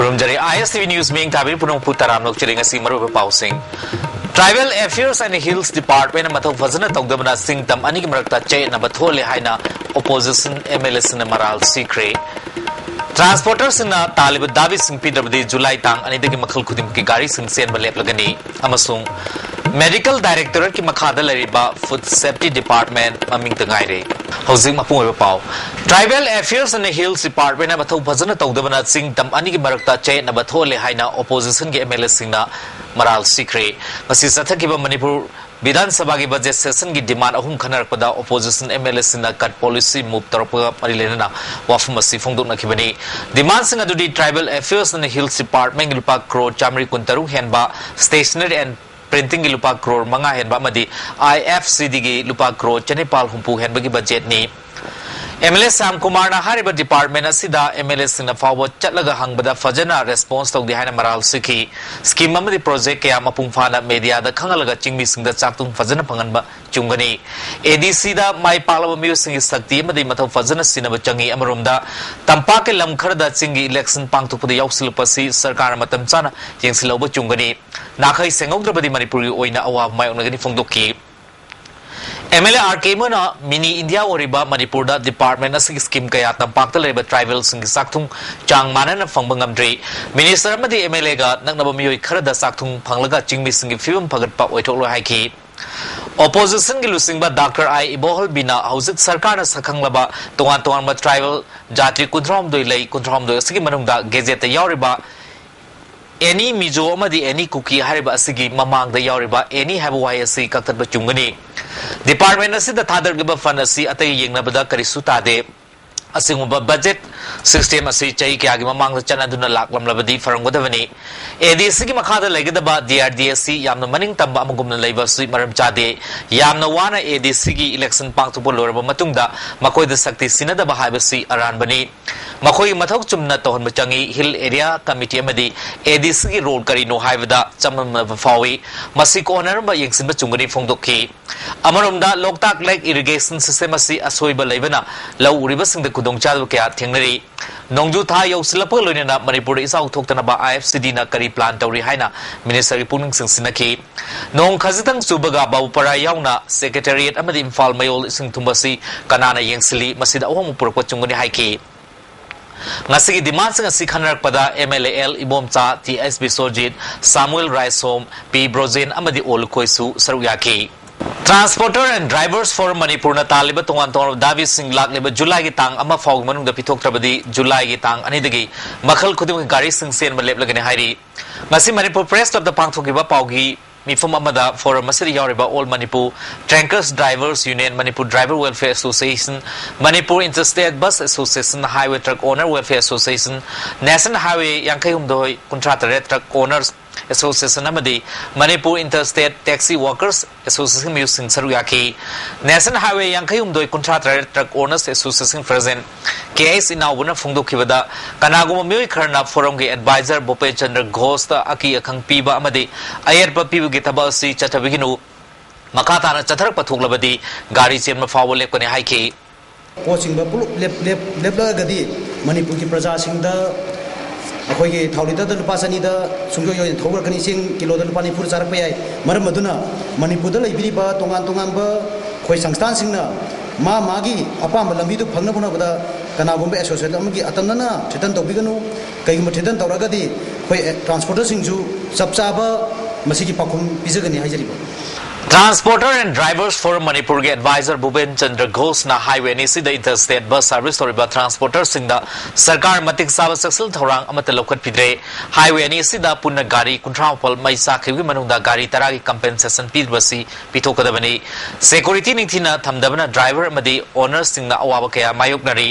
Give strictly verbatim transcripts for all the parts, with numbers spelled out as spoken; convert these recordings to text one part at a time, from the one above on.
ꯈꯨꯔꯨꯝꯖꯔꯤ꯫ ISTV News ꯃꯤꯠꯌꯦꯡ ꯊꯥꯕꯤꯔꯤ ꯄꯨꯝꯅꯃꯛꯄꯨ ꯇꯔꯥꯝꯅ ꯑꯣꯛꯆꯔꯤ꯫ ꯉꯁꯤ ꯃꯔꯨꯑꯣꯏꯕ ꯄꯥꯎꯁꯤꯡ꯫ Tribal Affairs and Hills Department ꯃꯊꯧ ꯐꯖꯅ ꯇꯧꯗꯕꯅ ꯆꯤꯡ ꯇꯝ ꯑꯅꯤꯒꯤ ꯃꯔꯛꯇ ꯆꯌꯦꯠꯅꯕ ꯊꯣꯛꯍꯜꯂꯦ ꯍꯥꯏꯅ opposition MLAꯁꯤꯡꯅ ꯃꯔꯥꯜ ꯁꯤꯈ꯭ꯔꯦ꯫ Transporterꯁꯤꯡꯅ ꯇꯥꯜꯂꯤꯕ ꯗꯥꯕꯤꯁꯤꯡ ꯄꯤꯗ꯭ꯔꯕꯗꯤ ꯖꯨꯂꯥꯏ ꯇꯥꯡ ꯑꯅꯤꯗꯒꯤ ꯃꯈꯜ ꯈꯨꯗꯤꯡꯃꯛꯀꯤ ꯒꯥꯔꯤꯁꯤꯡ ꯆꯦꯟꯕ ꯂꯦꯞꯂꯒꯅꯤ ꯑꯃꯁꯨꯡ Medical Directorateꯀꯤ ꯃꯈꯥꯗ ꯂꯩꯔꯤꯕ Food Safety Department ꯃꯃꯤꯡꯇ ꯉꯥꯏꯔꯦ꯫ ꯍꯧꯖꯤꯛ ꯃꯄꯨꯡ ꯑꯣꯏꯕ ꯄꯥꯎ꯫ Tribal Affairs and Hills Departmentꯅ ꯃꯊꯧ ꯐꯖꯅ ꯇꯧꯗꯕꯅ ꯆꯤꯡ ꯇꯝ ꯑꯅꯤꯒꯤ ꯃꯔꯛꯇ ꯆꯌꯦꯠꯅꯕ ꯊꯣꯛꯍꯜꯂꯦ ꯍꯥꯏꯅ oppositionꯒꯤ MLAꯁꯤꯡꯅ ꯃꯔꯥꯜ ꯁꯤꯈ꯭ꯔꯦ꯫ ꯉꯁꯤ ꯆꯠꯊꯈꯤꯕ ꯃꯅꯤꯄꯨꯔ ꯕꯤꯙꯥꯟ ꯁꯚꯥꯒꯤ budget sessionꯒꯤ demand ꯑꯍꯨꯝ ꯈꯟꯅꯔꯛꯄꯗ opposition MLAꯁꯤꯡꯅ cut policy move ꯇꯧꯔꯛꯄꯒ ꯃꯔꯤ ꯂꯩꯅꯅ ꯋꯥꯐꯝ ꯑꯁꯤ ꯐꯣꯡꯗꯣꯛꯅꯈꯤꯕꯅꯤ꯫ Demandꯁꯤꯡ ꯑꯗꯨꯗꯤ Tribal Affairs and Hills Departmentꯒꯤ ꯂꯨꯄꯥ ꯀ꯭ꯔꯣꯔ ꯆꯥꯃꯔꯤ ꯀꯨꯟꯇꯔꯨꯛ ꯍꯦꯟꯕ, Stationery and Printingꯒꯤ ꯂꯨꯄꯥ ꯀ꯭ꯔꯣꯔ ꯃꯉꯥ ꯍꯦꯟꯕ ꯑꯃꯗꯤ IFCDꯒꯤ ꯂꯨꯄꯥ ꯀ꯭ꯔꯣꯔ ꯆꯅꯤꯄꯥꯜ ꯍꯨꯝꯐꯨ ꯍꯦꯟꯕꯒꯤ budgetꯅꯤ꯫ MLA ꯁ꯭ꯌꯥꯝ ꯀꯨꯃꯥꯔꯅ ꯍꯥꯏꯔꯤꯕ department ꯑꯁꯤꯗ MLAꯁꯤꯡꯅ ꯐꯥꯎꯕ ꯆꯠꯂꯒ ꯍꯪꯕꯗ ꯐꯖꯅ response ꯇꯧꯗꯦ ꯍꯥꯏꯅ ꯃꯔꯥꯜ ꯁꯤꯈꯤ꯫ Scheme ꯑꯃꯗꯤ project ꯀꯌꯥ ꯃꯄꯨꯡ ꯐꯥꯅ mediaꯗ ꯈꯪꯍꯜꯂꯒ ꯆꯤꯡꯃꯤꯁꯤꯡꯗ ꯆꯥꯛꯊꯨꯡ ꯐꯖꯅ ꯐꯪꯍꯟꯕ ꯆꯨꯝꯒꯅꯤ꯫ ADCꯗ ꯃꯥꯏ ꯄꯥꯛꯂꯕ ꯃꯤꯑꯣꯏꯁꯤꯡꯒꯤ ꯁꯛꯇꯤ ꯑꯃꯗꯤ ꯃꯊꯧ ꯐꯖꯅ ꯁꯤꯟꯅꯕ ꯆꯪꯏ꯫ ꯑꯃꯔꯣꯝꯗ ꯇꯝꯄꯥꯛꯀꯤ ꯂꯝ ꯈꯔꯗ ꯆꯤꯡꯒꯤ election ꯄꯥꯡꯊꯣꯛꯄꯗ ꯌꯥꯎꯁꯤꯜꯂꯛꯄ ꯑꯁꯤ ꯁꯔꯀꯥꯔꯅ ꯃꯇꯝ ꯆꯥꯅ ꯌꯦꯡꯁꯤꯜꯍꯧꯕ ꯆꯨꯝꯒꯅꯤ꯫ ꯅꯥꯈꯩ ꯁꯦꯡꯍꯧꯗ꯭ꯔꯕꯗꯤ ꯃꯅꯤꯄꯨꯔꯒꯤ ꯑꯣꯏꯅ ꯑꯋꯥꯕ ꯃꯥꯌꯣꯛꯅꯒꯅꯤ ꯐꯣꯡꯗꯣꯛꯈꯤ꯫ MLA R K Imuna, mini India ꯑꯣꯏꯔꯤꯕ ꯃꯅꯤꯄꯨꯔꯗ department ꯑꯁꯤꯒꯤ scheme ꯀꯌꯥ ꯇꯝꯄꯥꯛꯇ ꯂꯩꯔꯤꯕ tribalꯁꯤꯡꯒꯤ ꯆꯥꯛꯊꯨꯡ ꯆꯥꯡ ꯃꯥꯟꯅꯅ ꯐꯪꯕ ꯉꯝꯗ꯭ꯔꯤ꯫ Minister ꯑꯃꯗꯤ MLAꯒ ꯅꯛꯅꯕ ꯃꯤꯑꯣꯏ ꯈꯔꯗ ꯆꯥꯛꯊꯨꯡ ꯐꯪꯂꯒ ꯆꯤꯡꯃꯤꯁꯤꯡꯒꯤ ꯐꯤꯕꯝ ꯐꯒꯠꯄ ꯑꯣꯏꯊꯣꯛꯂꯣꯏ ꯍꯥꯏꯈꯤ꯫ Oppositionꯒꯤ ꯂꯨꯆꯤꯡꯕ Doctor I Iboholbina ꯍꯧꯖꯤꯛ ꯁꯔꯀꯥꯔꯅ ꯁꯛꯈꯪꯂꯕ ꯇꯣꯉꯥꯟ ꯇꯣꯉꯥꯟꯕ tribal ꯖꯥꯇꯤ ꯀꯨꯟꯊ꯭ꯔꯥꯍꯨꯝꯗꯣꯏ ꯂꯩ꯫ ꯀꯨꯟꯊ꯭ꯔꯥꯍꯨꯝꯗꯣꯏ ꯑꯁꯤꯒꯤ ꯃꯅꯨꯡꯗ gazetteꯗ ꯌꯥꯎꯔꯤꯕ any Mizo ꯑꯃꯗꯤ any Kuki ꯍꯥꯏꯔꯤꯕ ꯑꯁꯤꯒꯤ ꯃꯃꯥꯡꯗ ꯌꯥꯎꯔꯤꯕ any ꯍꯥꯏꯕ ꯋꯥꯍꯩ ꯑꯁꯤ ꯀꯛꯊꯠꯄ ꯆꯨꯝꯒꯅꯤ꯫ Department ꯑꯁꯤꯗ ꯊꯥꯗꯔꯛꯂꯤꯕ fund ꯑꯁꯤ ꯑꯇꯩ ꯌꯦꯡꯅꯕꯗ ꯀꯔꯤꯁꯨ ꯇꯥꯗꯦ꯫ ꯑꯁꯤꯒꯨꯝꯕ budget system ꯑꯁꯤ ꯆꯍꯤ ꯀꯌꯥꯒꯤ ꯃꯃꯥꯡꯗ ꯆꯠꯅꯗꯨꯅ ꯂꯥꯛꯂꯝꯂꯕꯗꯤ ꯐꯔꯝꯒꯗꯕꯅꯤ꯫ ADCꯒꯤ ꯃꯈꯥꯗ ꯂꯩꯒꯗꯕ DRDA ꯑꯁꯤ ꯌꯥꯝꯅ ꯃꯅꯤꯡ ꯇꯝꯕ ꯑꯃꯒꯨꯝꯅ ꯂꯩꯕ ꯑꯁꯤ ꯃꯔꯝ ꯆꯥꯗꯦ꯫ ꯌꯥꯝꯅ ꯋꯥꯅ ADCꯒꯤ election ꯄꯥꯡꯊꯣꯛꯄ ꯂꯣꯏꯔꯕ ꯃꯇꯨꯡꯗ ꯃꯈꯣꯏꯗ ꯁꯛꯇꯤ ꯁꯤꯟꯅꯗꯕ ꯍꯥꯏꯕꯁꯤ ꯑꯔꯥꯟꯕꯅꯤ꯫ ꯃꯈꯣꯏꯒꯤ ꯃꯊꯧ ꯆꯨꯝꯅ ꯇꯧꯍꯟꯕ ꯆꯪꯏ꯫ Hill Area Committee ꯑꯃꯗꯤ ADCꯒꯤ role ꯀꯔꯤꯅꯣ ꯍꯥꯏꯕꯗ ꯆꯃꯝꯅꯕ ꯐꯥꯎꯏ꯫ ꯃꯁꯤ ꯀꯣꯟꯅꯔꯝꯕ ꯌꯦꯡꯁꯤꯟꯕ ꯆꯨꯝꯒꯅꯤ ꯐꯣꯡꯗꯣꯛꯈꯤ꯫ ꯑꯃꯔꯣꯝꯗ, ꯂꯣꯛꯇꯥꯛ Lake Irrigation System ꯑꯁꯤ ꯑꯁꯣꯏꯕ ꯂꯩꯕꯅ ꯂꯧ ꯎꯔꯤꯕꯁꯤꯡꯗ ꯈꯨꯗꯣꯡꯆꯥꯗꯕ ꯀꯌꯥ ꯊꯦꯡꯅꯔꯤ꯫ ꯅꯣꯡꯖꯨ ꯊꯥ ꯌꯧꯁꯤꯜꯂꯛꯄꯒ ꯂꯣꯏꯅꯅ ꯃꯅꯤꯄꯨꯔꯗ ꯏꯆꯥꯎ ꯊꯣꯛꯇꯅꯕ IFCDꯅ ꯀꯔꯤ plan ꯇꯧꯔꯤ ꯍꯥꯏꯅ ministerꯒꯤ ꯄꯨꯛꯅꯤꯡ ꯆꯤꯡꯁꯤꯟꯅꯈꯤ꯫ ꯅꯣꯡ ꯈꯖꯤꯛꯇꯪ ꯆꯨꯕꯒ ꯕꯥꯕꯨꯄꯥꯔꯥ ꯌꯥꯎꯅ Secretariat ꯑꯃꯗꯤ ꯏꯝꯐꯥꯜ ꯃꯌꯣꯜ ꯏꯁꯤꯡ ꯊꯨꯝꯕ ꯑꯁꯤ ꯀꯅꯥꯅ ꯌꯦꯡꯁꯤꯜꯂꯤ? ꯃꯁꯤꯗ ꯑꯍꯣꯡꯕ ꯄꯨꯔꯛꯄ ꯆꯨꯝꯒꯅꯤ ꯍꯥꯏꯈꯤ꯫ ꯉꯁꯤꯒꯤ demandꯁꯤꯡ ꯑꯁꯤ ꯈꯟꯅꯔꯛꯄꯗ MLA L Ibomcha, T H Biswajit, ꯁꯥꯃꯨꯑꯦꯜ ꯔꯥꯏꯁꯣꯝ, ꯄꯤ ꯕ꯭ꯔꯣꯖꯦꯟ ꯑꯃꯗꯤ ꯑꯣ ꯂꯨꯀꯣꯏꯁꯨ ꯁꯔꯨꯛ ꯌꯥꯈꯤ꯫ Transporter and Drivers for Manipurꯅ ꯇꯥꯜꯂꯤꯕ ꯇꯣꯉꯥꯟ ꯇꯣꯉꯥꯟꯕ ꯗꯥꯕꯤꯁꯤꯡ ꯂꯥꯛꯂꯤꯕ ꯖꯨꯂꯥꯏꯒꯤ ꯇꯥꯡ ꯑꯃ ꯐꯥꯎꯒꯤ ꯃꯅꯨꯡꯗ ꯄꯤꯊꯣꯛꯇ꯭ꯔꯕꯗꯤ ꯖꯨꯂꯥꯏꯒꯤ ꯇꯥꯡ ꯑꯅꯤꯗꯒꯤ ꯃꯈꯜ ꯈꯨꯗꯤꯡꯃꯛꯀꯤ ꯒꯥꯔꯤꯁꯤꯡ ꯆꯦꯟꯕ ꯂꯦꯞꯂꯒꯅꯤ ꯍꯥꯏꯔꯤ꯫ ꯉꯁꯤ ꯃꯅꯤꯄꯨꯔ Press Clubꯇ ꯄꯥꯡꯊꯣꯛꯈꯤꯕ ꯄꯥꯎꯒꯤ ꯃꯤꯐꯝ ꯑꯃꯗ forum ꯑꯁꯤꯗ ꯌꯥꯎꯔꯤꯕ All Manipur Tankers Drivers Union, Manipur Driver Welfare Association, Manipur Interstate Bus Association, Highway Truck Owner Welfare Association, National Highway ꯌꯥꯡꯈꯩ ꯍꯨꯝꯗꯣꯏ ꯀꯨꯟꯊ꯭ꯔꯥ ꯇꯔꯦꯠ Truck Owners Association ꯑꯃꯗꯤ Manipur Interstate Taxi Workers Association ꯃꯤꯍꯨꯠꯁꯤꯡ ꯁꯔꯨꯛ ꯌꯥꯈꯤ꯫ National Highway ꯌꯥꯡꯈꯩ ꯍꯨꯝꯗꯣꯏ ꯀꯨꯟꯊ꯭ꯔꯥ ꯇꯔꯦꯠ Truck Owners Association President ꯀꯦ ꯑꯩꯆ ꯏꯅꯥꯎꯕꯅ ꯐꯣꯡꯗꯣꯛꯈꯤꯕꯗ, ꯀꯅꯥꯒꯨꯝꯕ ꯃꯤꯑꯣꯏ ꯈꯔꯅ forumꯒꯤ advisor ꯚꯨꯄꯦꯟ ꯆꯟꯗ꯭ꯔ ꯘꯣꯁꯇ ꯑꯀꯤ ꯑꯈꯪ ꯄꯤꯕ ꯑꯃꯗꯤ ꯑꯌꯦꯠꯄ ꯄꯤꯕꯒꯤ ꯊꯕꯛ ꯑꯁꯤ ꯆꯠꯊꯕꯤꯒꯅꯨ, ꯃꯈꯥ ꯇꯥꯅ ꯆꯠꯊꯔꯛꯄ ꯊꯣꯛꯂꯕꯗꯤ ꯒꯥꯔꯤ ꯆꯦꯟꯕ ꯐꯥꯎꯕ ꯂꯦꯞꯀꯅꯤ ꯍꯥꯏꯈꯤ꯫ ꯄꯣꯠꯁꯤꯡꯕ ꯄꯨꯂꯞ ꯂꯦꯞ-, ꯂꯦꯞ-, ꯂꯦꯞꯂꯛꯑꯒꯗꯤ ꯃꯅꯤꯄꯨꯔꯒꯤ ꯄ꯭ꯔꯖꯥꯁꯤꯡꯗ ꯑꯩꯈꯣꯏꯒꯤ ꯊꯥꯎ ꯂꯤꯇꯔꯗ ꯂꯨꯄꯥ ꯆꯅꯤꯗ ꯁꯨꯡꯁꯣꯏ ꯁꯣꯏꯗꯅ ꯊꯧꯈ꯭ꯔꯛꯀꯅꯤ, ꯆꯦꯡ ꯀꯤꯂꯣꯗ ꯂꯨꯄꯥ ꯅꯤꯐꯨ ꯆꯥꯔꯛꯄ ꯌꯥꯏ꯫ ꯃꯔꯝ ꯑꯗꯨꯅ ꯃꯅꯤꯄꯨꯔꯗ ꯂꯩꯕꯤꯔꯤꯕ ꯇꯣꯉꯥꯟ ꯇꯣꯉꯥꯟꯕ ꯑꯩꯈꯣꯏ ꯁꯪꯁꯊꯥꯟꯁꯤꯡꯅ ꯃꯥ ꯃꯥꯒꯤ ꯑꯄꯥꯝꯕ ꯂꯝꯕꯤꯗꯨ ꯐꯪꯅꯕ ꯍꯣꯠꯅꯕꯗ ꯀꯅꯥꯒꯨꯝꯕ association ꯑꯃꯒꯤ ꯑꯇꯝꯅꯅ threaten ꯇꯧꯕꯤꯒꯅꯨ꯫ ꯀꯩꯒꯨꯝꯕ threaten ꯇꯧꯔꯒꯗꯤ ꯑꯩꯈꯣꯏ transporterꯁꯤꯡꯁꯨ ꯆꯞ ꯆꯥꯕ ꯃꯁꯤꯒꯤ ꯄꯥꯎꯈꯨꯝ ꯄꯤꯖꯒꯅꯤ ꯍꯥꯏꯖꯔꯤꯕ꯫ Transporter and Drivers for Manipurꯒꯤ advisor ꯚꯨꯄꯦꯟ Chandra ꯘꯣꯁꯅ highway ꯑꯅꯤꯁꯤꯗ interstate bus service ꯇꯧꯔꯤꯕ transporterꯁꯤꯡꯗ ꯁꯔꯀꯥꯔ ꯃꯇꯤꯛ ꯆꯥꯕ ꯆꯦꯛꯁꯤꯟ ꯊꯧꯔꯥꯡ ꯑꯃꯠꯇ ꯂꯧꯈꯠꯄꯤꯗ꯭ꯔꯦ꯫ Highway ꯑꯅꯤ ꯑꯁꯤꯗ ꯄꯨꯟꯅ ꯒꯥꯔꯤ ꯀꯨꯟꯊ꯭ꯔꯥ ꯃꯥꯄꯜ ꯃꯩ ꯆꯥꯛꯈꯤꯕꯒꯤ ꯃꯅꯨꯡꯗ ꯒꯥꯔꯤ ꯇꯔꯥꯒꯤ compensation ꯄꯤꯔꯤꯕꯁꯤ ꯄꯤꯊꯣꯛꯀꯗꯕꯅꯤ꯫ Security ꯅꯤꯡꯊꯤꯅ ꯊꯝꯗꯕꯅ driver ꯑꯃꯗꯤ ownerꯁꯤꯡꯅ ꯑꯋꯥꯕ ꯀꯌꯥ ꯃꯥꯌꯣꯛꯅꯔꯤ꯫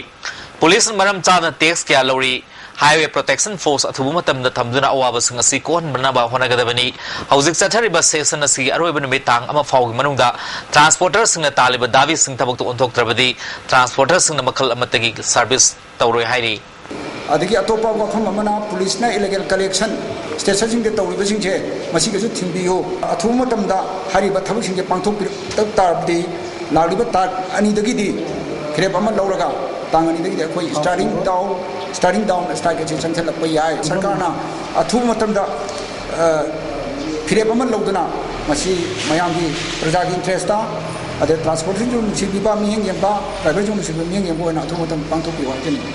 Police ꯃꯔꯝ ꯆꯥꯗꯅ tax ꯀꯌꯥ ꯂꯧꯔꯤ꯫ Highway Protection Force ꯑꯊꯨꯕ ꯃꯇꯝꯗ ꯊꯝꯗꯨꯅ ꯑꯋꯥꯕꯁꯤꯡ ꯑꯁꯤ ꯀꯣꯛꯍꯟꯅꯕ ꯍꯣꯠꯅꯒꯗꯕꯅꯤ꯫ ꯍꯧꯖꯤꯛ ꯆꯠꯊꯔꯤꯕ session ꯑꯁꯤꯒꯤ ꯑꯔꯣꯏꯕ ꯅꯨꯃꯤꯠ ꯇꯥꯡ ꯑꯃ ꯐꯥꯎꯒꯤ ꯃꯅꯨꯡꯗ transporterꯁꯤꯡꯅ ꯇꯥꯜꯂꯤꯕ ꯗꯥꯕꯤꯁꯤꯡ ꯊꯕꯛꯇ ꯑꯣꯟꯊꯣꯛꯇ꯭ꯔꯕꯗꯤ transporterꯁꯤꯡꯅ ꯃꯈꯜ ꯑꯃꯠꯇꯒꯤ service ꯇꯧꯔꯣꯏ ꯍꯥꯏꯔꯤ꯫ ꯑꯗꯒꯤ ꯑꯇꯣꯞꯄ ꯋꯥꯐꯝ ꯑꯃꯅ ꯄꯨꯂꯤꯁꯅ illegal collection stationꯁꯤꯡꯗ ꯇꯧꯔꯤꯕꯁꯤꯡꯁꯦ ꯃꯁꯤꯒꯁꯨ ꯊꯤꯡꯕꯤꯌꯨ꯫ ꯑꯊꯨꯕ ꯃꯇꯝꯗ ꯍꯥꯏꯔꯤꯕ ꯊꯕꯛꯁꯤꯡꯁꯦ ꯄꯥꯡꯊꯣꯛꯄꯤꯔꯛꯇ ꯇꯥꯔꯕꯗꯤ ꯂꯥꯛꯂꯤꯕ ꯇꯥꯡ ꯑꯅꯤꯗꯒꯤꯗꯤ ꯐꯤꯔꯦꯞ ꯑꯃ ꯂꯧꯔꯒ ꯇꯥꯡ ꯑꯅꯤꯗꯒꯤꯗꯤ ꯑꯩꯈꯣꯏ starting down, starting down strike ꯑꯁꯤ ꯆꯪꯁꯤꯜꯂꯛꯄ ꯌꯥꯏ꯫ ꯁꯔꯀꯥꯔꯅ ꯑꯊꯨꯕ ꯃꯇꯝꯗ, ꯑ, ꯐꯤꯔꯦꯞ ꯑꯃ ꯂꯧꯗꯨꯅ ꯃꯁꯤ ꯃꯌꯥꯝꯒꯤ ꯄ꯭ꯔꯖꯥꯒꯤ interestꯇ, ꯑꯗꯩ transporterꯁꯤꯡꯁꯨ ꯅꯨꯡꯁꯤꯕꯤꯕ, ꯃꯤꯠꯌꯦꯡ ꯌꯦꯡꯕ, driverꯁꯤꯡ ꯅꯨꯡꯁꯤꯕꯤꯕ, ꯃꯤꯠꯌꯦꯡ ꯌꯦꯡꯕ ꯑꯣꯏꯅ ꯑꯊꯨꯕ ꯃꯇꯝꯗ ꯄꯥꯡꯊꯣꯛꯄꯤꯌꯨ ꯍꯥꯏꯖꯅꯤꯡꯏ꯫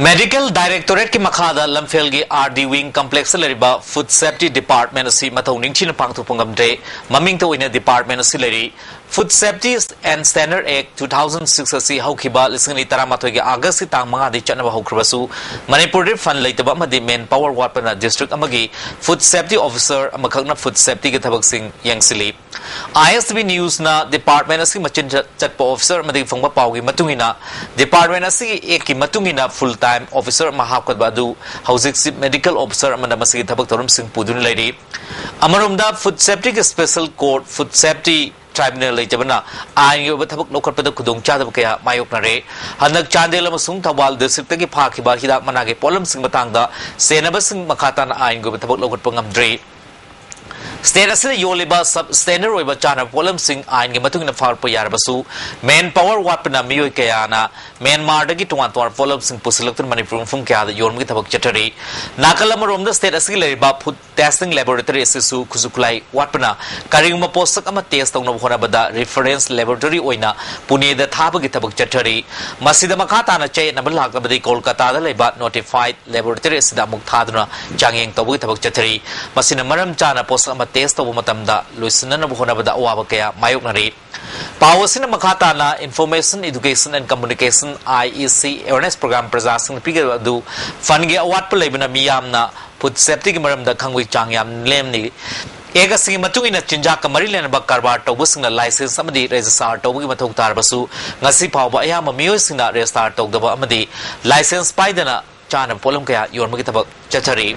Medical Directorateꯀꯤ ꯃꯈꯥꯗ ꯂꯝꯐꯦꯜꯒꯤ R D wing complexꯇ ꯂꯩꯔꯤꯕ Food Safety Department ꯑꯁꯤ ꯃꯊꯧ ꯅꯤꯡꯊꯤꯅ ꯄꯥꯡꯊꯣꯛꯄ ꯉꯝꯗ꯭ꯔꯦ꯫ ꯃꯃꯤꯡꯇ ꯑꯣꯏꯅ department ꯑꯁꯤ ꯂꯩꯔꯤ꯫ Food Safety and Standard Act two thousand six ꯑꯁꯤ ꯍꯧꯈꯤꯕ ꯂꯤꯁꯤꯡ ꯑꯅꯤ ꯇꯔꯥꯃꯥꯊꯣꯏꯒꯤ Augustꯀꯤ ꯇꯥꯡ ꯃꯉꯥꯗꯒꯤ ꯆꯠꯅꯕ ꯍꯧꯈ꯭ꯔꯕꯁꯨ, ꯃꯅꯤꯄꯨꯔꯗ fund ꯂꯩꯇꯕ ꯑꯃꯗꯤ manpower ꯋꯥꯠꯄꯅ district ꯑꯃꯒꯤ food safety officer ꯑꯃꯈꯛꯅ food safetyꯒꯤ ꯊꯕꯛꯁꯤꯡ ꯌꯦꯡꯁꯤꯜꯂꯤ꯫ I S B Newsꯅ department ꯑꯁꯤꯒꯤ ꯃꯆꯤꯟ ꯆꯠꯄ officer ꯑꯃꯗꯒꯤ ꯐꯪꯕ ꯄꯥꯎꯒꯤ ꯃꯇꯨꯡ ꯏꯟꯅ, department ꯑꯁꯤꯒꯤ actꯀꯤ ꯃꯇꯨꯡ ꯏꯟꯅ full time officer ꯑꯃ ꯍꯥꯞꯀꯗꯕ ꯑꯗꯨ ꯍꯧꯖꯤꯛ chief medical officer ꯑꯃꯅ ꯃꯁꯤꯒꯤ ꯊꯕꯛ ꯊꯧꯔꯝꯁꯤꯡ ꯄꯨꯗꯨꯅ ꯂꯩꯔꯤ꯫ ꯑꯃꯔꯣꯝꯗ, food safetyꯒꯤ special court, food safety tribunal ꯂꯩꯇꯕꯅ ꯑꯥꯏꯟꯒꯤ ꯑꯣꯏꯕ ꯊꯕꯛ ꯂꯧꯈꯠꯄꯗ ꯈꯨꯗꯣꯡꯆꯥꯗꯕ ꯀꯌꯥ ꯃꯥꯌꯣꯛꯅꯔꯦ꯫ ꯍꯟꯗꯛ ꯆꯥꯟꯗꯦꯜ ꯑꯃꯁꯨꯡ ꯊꯧꯕꯥꯜ districtꯇꯒꯤ ꯐꯥꯈꯤꯕ ꯍꯤꯗꯥꯛ ꯃꯅꯥꯒꯤ ꯄꯣꯠꯂꯝꯁꯤꯡ ꯃꯇꯥꯡꯗ ꯆꯦꯟꯅꯕꯁꯤꯡ ꯃꯈꯥ ꯇꯥꯅ ꯑꯥꯏꯟꯒꯤ ꯑꯣꯏꯕ ꯊꯕꯛ ꯂꯧꯈꯠꯄ ꯉꯝꯗ꯭ꯔꯤ꯫ State ꯑꯁꯤꯗ ꯌꯣꯜꯂꯤꯕ sub standard ꯑꯣꯏꯕ ꯆꯥꯅꯕ ꯄꯣꯠꯂꯝꯁꯤꯡ ꯑꯥꯏꯟꯒꯤ ꯃꯇꯨꯡ ꯏꯟꯅ ꯐꯥꯔꯛꯄ ꯌꯥꯔꯕꯁꯨ, manpower ꯋꯥꯠꯄꯅ ꯃꯤꯑꯣꯏ ꯀꯌꯥꯅ ꯃ꯭ꯌꯥꯟꯃꯥꯔꯗꯒꯤ ꯇꯣꯉꯥꯟ ꯇꯣꯉꯥꯟꯕ ꯄꯣꯠꯂꯝꯁꯤꯡ ꯄꯨꯁꯤꯜꯂꯛꯇꯨꯅ ꯃꯅꯤꯄꯨꯔ ꯃꯐꯝ ꯀꯌꯥꯗ ꯌꯣꯟꯕꯒꯤ ꯊꯕꯛ ꯆꯠꯊꯔꯤ꯫ ꯅꯥꯀꯜ ꯑꯃꯔꯣꯝꯗ, state ꯑꯁꯤꯒꯤ ꯂꯩꯔꯤꯕ food testing laboratory ꯑꯁꯤꯁꯨ ꯈꯨꯠꯁꯨ ꯈꯨꯠꯂꯥꯏ ꯋꯥꯠꯄꯅ ꯀꯔꯤꯒꯨꯝꯕ ꯄꯣꯠꯁꯛ ꯑꯃ test ꯇꯧꯅꯕ ꯍꯣꯠꯅꯕꯗ reference laboratory ꯑꯣꯏꯅ ꯄꯨꯅꯦꯗ ꯊꯥꯕꯒꯤ ꯊꯕꯛ ꯆꯠꯊꯔꯤ꯫ ꯃꯁꯤꯗ ꯃꯈꯥ ꯇꯥꯅ ꯆꯌꯦꯠꯅꯕ ꯂꯥꯛꯂꯕꯗꯤ ꯀꯣꯜꯀꯇꯥꯗ ꯂꯩꯕ notified laboratory ꯑꯁꯤꯗ ꯑꯃꯨꯛ ꯊꯥꯗꯨꯅ ꯆꯥꯡꯌꯦꯡ ꯇꯧꯕꯒꯤ ꯊꯕꯛ ꯆꯠꯊꯔꯤ꯫ ꯃꯁꯤꯅ ꯃꯔꯝ ꯆꯥꯅ ꯄꯣꯠꯁꯛ ꯑꯃ test ꯇꯧꯕ ꯃꯇꯝꯗ ꯂꯣꯏꯁꯤꯟꯅꯅꯕ ꯍꯣꯠꯅꯕꯗ ꯑꯋꯥꯕ ꯀꯌꯥ ꯃꯥꯌꯣꯛꯅꯔꯤ꯫ ꯄꯥꯎ ꯑꯁꯤꯅ ꯃꯈꯥ ꯇꯥꯅ Information, Education and Communication, I E C, awareness program ꯄ꯭ꯔꯖꯥꯁꯤꯡꯅ ꯄꯤꯒꯗꯕ ꯑꯗꯨ fundꯀꯤ ꯑꯋꯥꯠꯄ ꯂꯩꯕꯅ ꯃꯤꯌꯥꯝꯅ food safetyꯒꯤ ꯃꯔꯝꯗ ꯈꯪꯕꯒꯤ ꯆꯥꯡ ꯌꯥꯝ ꯅꯦꯝꯂꯤ꯫ Act ꯑꯁꯤꯒꯤ ꯃꯇꯨꯡ ꯏꯟꯅ, ꯆꯤꯟꯖꯥꯛꯀ ꯃꯔꯤ ꯂꯩꯅꯕ ꯀꯔꯕꯥꯔ ꯇꯧꯕꯁꯤꯡꯅ license ꯑꯃꯗꯤ register ꯇꯧꯕꯒꯤ ꯃꯊꯧ ꯇꯥꯔꯕꯁꯨ, ꯉꯁꯤ ꯐꯥꯎꯕ ꯑꯌꯥꯝꯕ ꯃꯤꯑꯣꯏꯁꯤꯡꯅ register ꯇꯧꯗꯕ ꯑꯃꯗꯤ license ꯄꯥꯏꯗꯅ ꯆꯥꯅꯕ ꯄꯣꯠꯂꯝ ꯀꯌꯥ ꯌꯣꯟꯕꯒꯤ ꯊꯕꯛ ꯆꯠꯊꯔꯤ꯫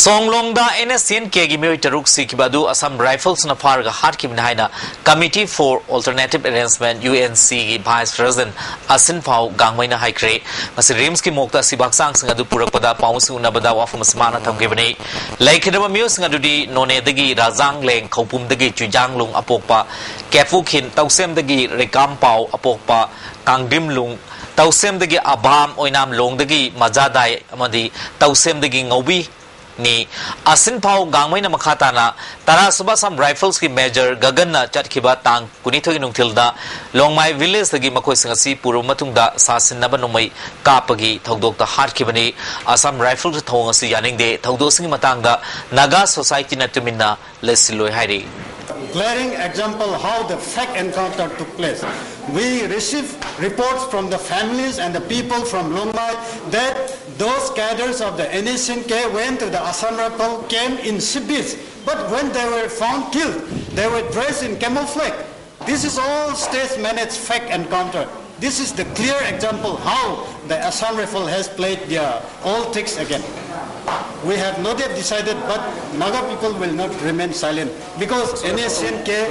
ꯁꯣꯡꯂꯣꯡꯗ ꯑꯦꯟ ꯑꯦꯁ ꯁꯤ ꯑꯦꯟ ꯀꯦꯒꯤ ꯃꯤꯑꯣꯏ ꯇꯔꯨꯛ ꯁꯤꯈꯤꯕ ꯑꯗꯨ ꯑꯁꯥꯝ ꯔꯥꯏꯐꯜꯁꯅ ꯐꯥꯔꯒ ꯍꯥꯠꯈꯤꯕꯅꯤ ꯍꯥꯏꯅ Committee for Alternative Arrangement, U N ꯁꯤꯒꯤ Vice President ꯑꯁꯤꯟꯐꯥꯎ ꯒꯥꯡꯃꯩꯅ ꯍꯥꯏꯈ꯭ꯔꯦ꯫ ꯉꯁꯤ ꯔꯤꯝꯁꯀꯤ ꯃꯣꯛꯇ ꯑꯁꯤꯕ ꯍꯛꯆꯥꯡꯁꯤꯡ ꯑꯗꯨ ꯄꯨꯔꯛꯄꯗ ꯄꯥꯎꯃꯤꯁꯤꯡ ꯎꯅꯕꯗ ꯋꯥꯐꯝ ꯑꯁꯤ ꯃꯥꯅ ꯊꯝꯈꯤꯕꯅꯤ꯫ ꯂꯩꯈꯤꯗꯕ ꯃꯤꯑꯣꯏꯁꯤꯡ ꯑꯗꯨꯗꯤ ꯅꯣꯅꯦꯗꯒꯤ ꯔꯥꯖꯥꯡꯂꯦꯡ, ꯈꯧꯄꯨꯝꯗꯒꯤ ꯆꯨꯏꯖꯥꯡꯂꯨꯡ ꯑꯄꯣꯛꯄ ꯀꯦꯐꯨꯈꯤꯟ, ꯇꯧꯁꯦꯝꯗꯒꯤ ꯔꯤꯀꯥꯝꯄꯥꯎ ꯑꯄꯣꯛꯄ ꯀꯥꯡꯗ꯭ꯔꯤꯝꯂꯨꯡ, ꯇꯧꯁꯦꯝꯗꯒꯤ ꯑꯕꯥꯝ, ꯑꯣꯏꯅꯥꯝꯂꯣꯡꯗꯒꯤ ꯃꯖꯥꯗꯥꯏ ꯑꯃꯗꯤ ꯇꯧꯁꯦꯝꯗꯒꯤ ꯉꯧꯕꯤꯅꯤ꯫ ꯑꯁꯤꯟꯐꯥꯎ ꯒꯥꯡꯃꯩꯅ ꯃꯈꯥ ꯇꯥꯅ ꯇꯔꯥꯁꯨꯕ ꯑꯁꯥꯝ ꯔꯥꯏꯐꯜꯁꯀꯤ ꯃꯦꯖꯔ ꯒꯒꯟꯅ ꯆꯠꯈꯤꯕ ꯇꯥꯡ ꯀꯨꯟꯅꯤꯊꯣꯏꯒꯤ ꯅꯨꯡꯊꯤꯜꯗ ꯂꯣꯡꯃꯥꯏ ꯚꯤꯂꯦꯖꯇꯒꯤ ꯃꯈꯣꯏꯁꯤꯡ ꯑꯁꯤ ꯄꯨꯔꯕ ꯃꯇꯨꯡꯗ ꯁꯥꯁꯤꯟꯅꯕ ꯅꯣꯡꯃꯩ ꯀꯥꯞꯄꯒꯤ ꯊꯧꯗꯣꯛꯇ ꯍꯥꯠꯈꯤꯕꯅꯤ꯫ ꯑꯁꯥꯝ ꯔꯥꯏꯐꯜꯁ ꯊꯧꯑꯣꯡ ꯑꯁꯤ ꯌꯥꯅꯤꯡꯗꯦ꯫ ꯊꯧꯗꯣꯛꯁꯤꯡꯒꯤ ꯃꯇꯥꯡꯗ ꯅꯥꯒꯥ ꯁꯣꯁꯥꯏꯇꯤꯅ ꯇꯨꯃꯤꯟꯅ ꯂꯩꯁꯤꯜꯂꯣꯏ ꯍꯥꯏꯔꯤ꯫ Glaring example how the fake encounter took place. We received reports from the families and the people from Longmai that those cadres of the N S C N K went to the Assam Rifle camp in Sibis. But when they were found killed, they were dressed in camouflage. This is all stage managed fake encounter. This is the clear example how the Assam Rifle has played their old tricks again. We have not yet decided, but Naga people will not remain silent because N S C N K,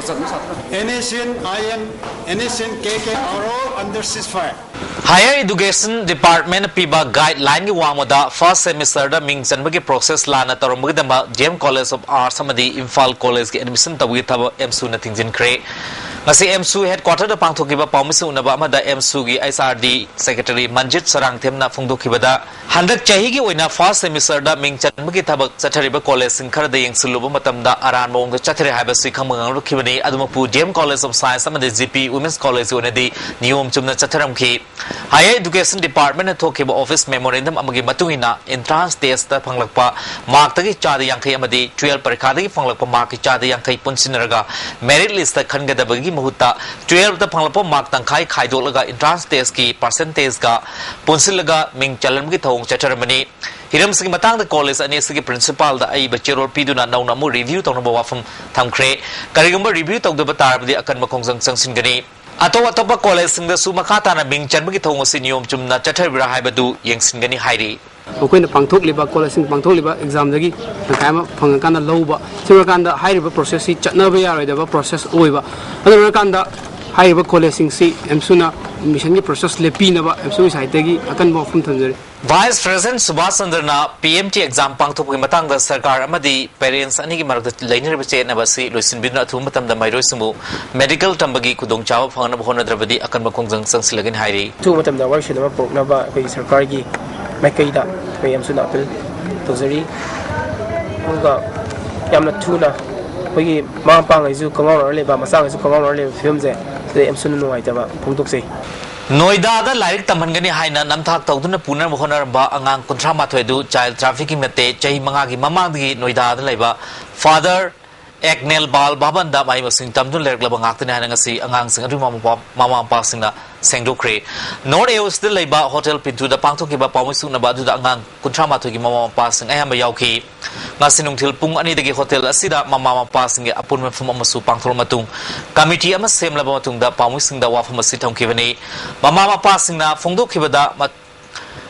N S C N I M, N S C N K K are all under ceasefire. Higher Education Department ꯄꯤꯕ guideline ꯒꯤ ꯋꯥꯡꯃꯗ first semester ꯗ ꯃꯤꯡ ꯆꯟꯕꯒꯤ process ꯂꯥꯟꯅ ꯇꯧꯔꯝꯕꯒꯤꯗꯃꯛ D M College of Arts ꯑꯃꯗꯤ Imphal College ꯀꯤ admission ꯇꯧꯕꯒꯤ ꯊꯕꯛ ꯑꯦꯝꯁꯨꯅ ꯊꯤꯡꯖꯤꯟꯈ꯭ꯔꯦ꯫ ꯉꯁꯤ ꯑꯦꯝꯁꯨ headquarter ꯗ ꯄꯥꯡꯊꯣꯛꯈꯤꯕ ꯄꯥꯎꯃꯤꯁꯤꯡ ꯎꯅꯕ ꯑꯃꯗ ꯑꯦꯝꯁꯨꯒꯤ H R D secretary ꯃꯟꯖꯤꯠ ꯁꯔꯥꯡꯊꯦꯝꯅ ꯐꯣꯡꯗꯣꯛꯈꯤꯕꯗ, ꯍꯟꯗꯛ ꯆꯍꯤꯒꯤ ꯑꯣꯏꯅ first semester ꯗ ꯃꯤꯡ ꯆꯟꯕꯒꯤ ꯊꯕꯛ ꯆꯠꯊꯔꯤꯕ college ꯁꯤꯡ ꯈꯔꯗ ꯌꯦꯡꯁꯤꯜꯂꯨꯕ ꯃꯇꯝꯗ ꯑꯔꯥꯟꯕ ꯃꯑꯣꯡꯗ ꯆꯠꯊꯔꯦ ꯍꯥꯏꯕꯁꯤ ꯈꯪꯕ ꯉꯝꯂꯛꯈꯤꯕꯅꯤ꯫ ꯑꯗꯨꯃꯛꯄꯨ D M College of Science ꯑꯃꯗꯤ G P Women's College ꯀꯤ ꯑꯣꯏꯅꯗꯤ ꯅꯤꯌꯣꯝ ꯆꯨꯝꯅ ꯆꯠꯊꯔꯝꯈꯤ꯫ Higher Education Department ꯅ ꯊꯣꯛꯈꯤꯕ office memorandum ꯑꯃꯒꯤ ꯃꯇꯨꯡ ꯏꯟꯅ, entrance test ꯇ ꯐꯪꯂꯛꯄ mark ꯇꯒꯤ ꯆꯥꯗ ꯌꯥꯡꯈꯩ ꯑꯃꯗꯤ twelve ꯄꯔꯤꯈꯥꯗꯒꯤ ꯐꯪꯂꯛꯄ mark ꯀꯤ ꯆꯥꯗ ꯌꯥꯡꯈꯩ ꯄꯨꯟꯁꯤꯟꯅꯔꯒ merit list ꯇ ꯈꯟꯒꯗꯕꯒꯤ ꯃꯍꯨꯠꯇ, twelve ꯇ ꯐꯪꯂꯛꯄ mark ꯇꯪꯈꯥꯏ ꯈꯥꯏꯗꯣꯛꯂꯒ entrance test ꯀꯤ percentage ꯀ ꯄꯨꯟꯁꯤꯜꯂꯒ ꯃꯤꯡ ꯆꯜꯍꯟꯕꯒꯤ ꯊꯧꯑꯣꯡ ꯆꯠꯊꯔꯝꯕꯅꯤ꯫ ꯍꯤꯔꯝꯁꯤꯒꯤ ꯃꯇꯥꯡꯗ college ꯑꯅꯤ ꯑꯁꯤꯒꯤ principal ꯗ ꯑꯏꯕ ꯆꯦꯔꯣꯜ ꯄꯤꯗꯨꯅ ꯅꯧꯅ ꯑꯃꯨꯛ review ꯇꯧꯅꯕ ꯋꯥꯐꯝ ꯊꯝꯈ꯭ꯔꯦ꯫ ꯀꯔꯤꯒꯨꯝꯕ review ꯇꯧꯗꯕ ꯇꯥꯔꯕꯗꯤ ꯑꯀꯟꯕ ꯈꯣꯡꯖꯪ ꯆꯪꯁꯤꯟꯒꯅꯤ꯫ ꯑꯇꯣꯞ ꯑꯇꯣꯞꯄ ꯀꯣꯂꯦꯖꯁꯤꯡꯗꯁꯨ ꯃꯈꯥ ꯇꯥꯅ ꯃꯤꯡ ꯆꯟꯕꯒꯤ ꯊꯧꯑꯣꯡ ꯑꯁꯤ ꯅꯤꯌꯣꯝ ꯆꯨꯝꯅ ꯆꯠꯊꯔꯤꯕ꯭ꯔꯥ ꯍꯥꯏꯕꯗꯨ ꯌꯦꯡꯁꯤꯟꯒꯅꯤ ꯍꯥꯏꯔꯤ꯫ ꯃꯈꯣꯏꯅ ꯄꯥꯡꯊꯣꯛꯂꯤꯕ, ꯀꯣꯂꯦꯖꯁꯤꯡ ꯄꯥꯡꯊꯣꯛꯂꯤꯕ ꯑꯦꯛꯖꯥꯝꯗꯒꯤ ꯇꯪꯈꯥꯏ ꯑꯃ ꯐꯪꯉꯀꯥꯟꯗ ꯂꯧꯕ, ꯁꯤ ꯑꯣꯏꯔꯀꯥꯟꯗ ꯍꯥꯏꯔꯤꯕ ꯄ꯭ꯔꯣꯁꯦꯁꯁꯤ ꯆꯠꯅꯕ ꯌꯥꯔꯣꯏꯗꯕ ꯄ꯭ꯔꯣꯁꯦꯁ ꯑꯣꯏꯕ꯫ ꯑꯗꯨ ꯑꯣꯏꯔꯀꯥꯟꯗ ꯍꯥꯏꯔꯤꯕ ꯀꯣꯂꯦꯖꯁꯤꯡꯁꯤ ꯑꯦꯝꯁꯨꯅ ꯑꯦꯗꯃꯤꯁꯟꯒꯤ ꯄ꯭ꯔꯣꯁꯦꯁ ꯂꯦꯞꯄꯤꯅꯕ ꯑꯦꯝꯁꯨꯒꯤ ꯁꯥꯏꯠꯇꯒꯤ ꯑꯀꯟꯕ ꯋꯥꯐꯝ ꯊꯝꯖꯔꯤ꯫ ꯚꯥꯏꯁ ꯄ꯭ꯔꯦꯁꯤꯗꯦꯟꯠ ꯁꯨꯕꯥꯁ ꯆꯟꯗ꯭ꯔꯅ ꯄꯤ ꯑꯦꯝ ꯇꯤ ꯑꯦꯛꯖꯥꯝ ꯄꯥꯡꯊꯣꯛꯄꯒꯤ ꯃꯇꯥꯡꯗ ꯁꯔꯀꯥꯔ ꯑꯃꯗꯤ ꯄꯦꯔꯦꯟꯠꯁ ꯑꯅꯤꯒꯤ ꯃꯔꯛꯇ ꯂꯩꯅꯔꯤꯕ ꯆꯌꯦꯠꯅꯕ ꯑꯁꯤ ꯂꯣꯏꯁꯤꯟꯕꯤꯗꯨꯅ ꯑꯊꯨꯕ ꯃꯇꯝꯗ ꯃꯍꯩꯔꯣꯏꯁꯤꯡꯕꯨ ꯃꯦꯗꯤꯀꯦꯜ ꯇꯝꯕꯒꯤ ꯈꯨꯗꯣꯡꯆꯥꯕ ꯐꯪꯅꯕ ꯍꯣꯠꯅꯗ꯭ꯔꯕꯗꯤ ꯑꯀꯟꯕ ꯈꯣꯡꯖꯪ ꯆꯪꯁꯤꯜꯂꯒꯅꯤ ꯍꯥꯏꯔꯤ꯫ ꯑꯊꯨꯕ ꯃꯇꯝꯗ ꯋꯥꯔꯤ ꯁꯥꯟꯅꯕ ꯄꯨꯔꯛꯅꯕ ꯑꯩꯈꯣꯏꯒꯤ ꯁꯔꯀꯥꯔꯒꯤ ꯃꯥꯏꯀꯩꯗ ꯑꯩꯈꯣꯏ ꯑꯦꯝꯁꯨꯅ ꯑꯄꯤꯜ ꯇꯧꯖꯔꯤ꯫ ꯑꯗꯨꯒ ꯌꯥꯝꯅ ꯊꯨꯅ ꯑꯩꯈꯣꯏꯒꯤ ꯃꯃꯥ ꯃꯄꯥꯉꯩꯁꯨ ꯀꯪꯉꯥꯎꯅꯔ ꯂꯩꯕ, ꯃꯆꯥꯉꯩꯁꯨ ꯀꯪꯉꯥꯎꯅꯔ ꯂꯩꯕ ꯐꯤꯕꯝꯁꯦ ꯁꯤꯗ ꯑꯦꯝꯁꯨꯅ ꯅꯨꯡꯉꯥꯏꯇꯕ ꯐꯣꯡꯗꯣꯛꯆꯩ꯫ ꯅꯣꯏꯗꯥꯗ ꯂꯥꯏꯔꯤꯛ ꯇꯝꯍꯟꯒꯅꯤ ꯍꯥꯏꯅ ꯅꯝꯊꯥꯛ ꯇꯧꯗꯨꯅ ꯄꯨꯅꯅꯕ ꯍꯣꯠꯅꯔꯝꯕ ꯑꯉꯥꯡ ꯀꯨꯟꯊ꯭ꯔꯥ ꯃꯥꯊꯣꯏ ꯑꯗꯨ ꯆꯥꯏꯜ ꯇ꯭ꯔꯥꯐꯤꯀꯤꯡ ꯅꯠꯇꯦ, ꯆꯍꯤ ꯃꯉꯥꯒꯤ ꯃꯃꯥꯡꯗꯒꯤ ꯅꯣꯏꯗꯥꯗ ꯂꯩꯕ ꯐꯥꯗꯔ ꯑꯦꯛꯅꯦꯜ ꯕꯥꯜ ꯚꯕꯟꯗ ꯃꯍꯩ ꯃꯁꯤꯡ ꯇꯝꯗꯨꯅ ꯂꯩꯔꯛꯂꯕ ꯉꯥꯛꯇꯅꯤ ꯍꯥꯏꯅ ꯉꯁꯤ ꯑꯉꯥꯡꯁꯤꯡ ꯑꯗꯨꯒꯤ ꯃꯃꯥ ꯃꯄꯥ- ꯃꯃꯥ ꯃꯄꯥꯁꯤꯡꯅ ꯁꯦꯡꯗꯣꯛꯈ꯭ꯔꯦ꯫ ꯅꯣꯔꯠ ꯑꯦ ꯑꯣ ꯁꯤꯗ ꯂꯩꯕ ꯍꯣꯇꯦꯜ ꯄꯤꯟꯇꯨꯗ ꯄꯥꯡꯊꯣꯛꯈꯤꯕ ꯄꯥꯎꯃꯤ ꯁꯨꯛꯅꯕ ꯑꯗꯨꯗ ꯑꯉꯥꯡ ꯀꯨꯟꯊ꯭ꯔꯥ ꯃꯥꯊꯣꯏꯒꯤ ꯃꯃꯥ ꯃꯄꯥꯁꯤꯡ ꯑꯌꯥꯝꯕ ꯌꯥꯎꯈꯤ꯫ ꯉꯁꯤ ꯅꯨꯡꯊꯤꯜ ꯄꯨꯡ ꯑꯅꯤꯗꯒꯤ ꯍꯣꯇꯦꯜ ꯑꯁꯤꯗ ꯃꯃꯥ ꯃꯄꯥꯁꯤꯡꯒꯤ ꯑꯄꯨꯟꯕ ꯃꯤꯐꯝ ꯑꯃꯁꯨ ꯄꯥꯡꯊꯣꯛꯂꯕ ꯃꯇꯨꯡ ꯀꯃꯤꯇꯤ ꯑꯃ ꯁꯦꯝꯂꯕ ꯃꯇꯨꯡꯗ ꯄꯥꯎꯃꯤꯁꯤꯡꯗ ꯋꯥꯐꯝ ꯑꯁꯤ ꯊꯝꯈꯤꯕꯅꯤ꯫ ꯃꯃꯥ ꯃꯄꯥꯁꯤꯡꯅ ꯐꯣꯡꯗꯣꯛꯈꯤꯕꯗ ꯃ-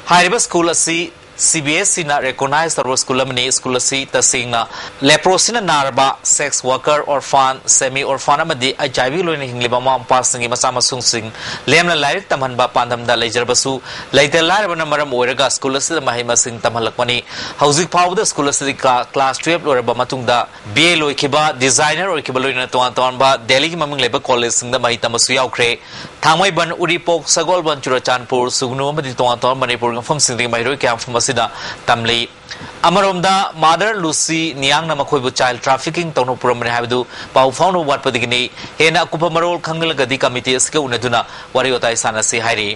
ꯍꯥꯏꯔꯤꯕ ꯁ꯭ꯀꯨꯜ ꯑꯁꯤ ꯁꯤ ꯕꯤ ꯑꯦꯁ ꯏꯅ ꯔꯦꯀꯣꯅꯥꯏꯖ ꯇꯧꯔꯕ ꯁ꯭ꯀꯨꯜ ꯑꯃꯅꯤ꯫ ꯁ꯭ꯀꯨꯜ ꯑꯁꯤ ꯇꯁꯦꯡꯅ ꯂꯦꯄ꯭ꯔꯣꯁꯤꯅ ꯅꯥꯔꯕ, sex worker, orphan, semi orphan ꯑꯃꯗꯤ ꯑꯩꯆ ꯑꯥꯏ ꯚꯤ ꯂꯣꯏꯅ ꯍꯤꯡꯂꯤꯕ ꯃꯃꯥ ꯃꯄꯥꯁꯤꯡꯒꯤ ꯃꯆꯥ ꯃꯁꯨꯁꯤꯡ ꯂꯦꯝꯅ ꯂꯥꯏꯔꯤꯛ ꯇꯝꯍꯟꯕ ꯄꯥꯟꯗꯝꯗ ꯂꯩꯖꯔꯕꯁꯨ ꯂꯩꯇ ꯂꯥꯏꯔꯕꯅ ꯃꯔꯝ ꯑꯣꯏꯔꯒ ꯁ꯭ꯀꯨꯜ ꯑꯁꯤꯗ ꯃꯍꯩ ꯃꯁꯤꯡ ꯇꯝꯍꯜꯂꯛꯄꯅꯤ꯫ ꯍꯧꯖꯤꯛ ꯐꯥꯎꯕꯗ ꯁ꯭ꯀꯨꯜ ꯑꯁꯤꯗ ꯀ꯭ꯂꯥ- ꯀ꯭ꯂꯥꯁ ꯇꯨꯌꯦꯜꯞ ꯂꯣꯏꯔꯕ ꯃꯇꯨꯡꯗ ꯕꯤ ꯑꯦ ꯂꯣꯏꯈꯤꯕ, ꯗꯤꯖꯥꯏꯅꯔ ꯑꯣꯏꯈꯤꯕ ꯂꯣꯏꯅꯅ ꯇꯣꯉꯥꯟ ꯇꯣꯉꯥꯟꯕ ꯗꯦꯜꯂꯤꯒꯤ ꯃꯃꯤꯡ ꯂꯩꯕ ꯀꯣꯂꯦꯖꯁꯤꯡꯗ ꯃꯍꯩ ꯇꯝꯕꯁꯨ ꯌꯥꯎꯈ꯭ꯔꯦ꯫ ꯊꯥꯡꯃꯩꯕꯟ, ꯎꯔꯤꯄꯣꯛ, ꯁꯒꯣꯜꯕꯟ, ꯆꯨꯔꯆꯥꯟꯄꯨꯔ, ꯁꯨꯒꯅꯨ ꯑꯃꯗꯤ ꯇꯣꯉꯥꯟ ꯇꯣꯉꯥꯟꯕ ꯃꯅꯤꯄꯨꯔꯒꯤ ꯃꯐꯝꯁꯤꯡꯗꯒꯤ ꯃꯍꯩꯔꯣꯏ ꯀꯌꯥ ꯃꯐꯝ ꯑꯁꯤꯗ ꯇꯝꯂꯤ꯫ ꯑꯃꯔꯣꯝꯗ ꯃꯥꯗꯔ ꯂꯨꯁꯤ ꯅꯤꯌꯥꯡꯅ ꯃꯈꯣꯏꯕꯨ ꯆꯥꯏꯜ ꯇ꯭ꯔꯥꯐꯤꯀꯤꯡ ꯇꯧꯅꯕ ꯄꯨꯔꯝꯕꯅꯤ ꯍꯥꯏꯕꯗꯨ ꯄꯥꯎ ꯐꯥꯎꯅꯕ ꯋꯥꯠꯄꯗꯒꯤꯅꯤ꯫ ꯍꯦꯟꯅ ꯑꯀꯨꯞꯄ ꯃꯔꯣꯜ ꯈꯪꯂꯒꯗꯤ ꯀꯃꯤꯇꯤ ꯑꯁꯤꯒ ꯎꯅꯗꯨꯅ ꯋꯥꯔꯤ ꯋꯥꯇꯥꯏ ꯁꯥꯟꯅꯁꯤ ꯍꯥꯏꯔꯤ꯫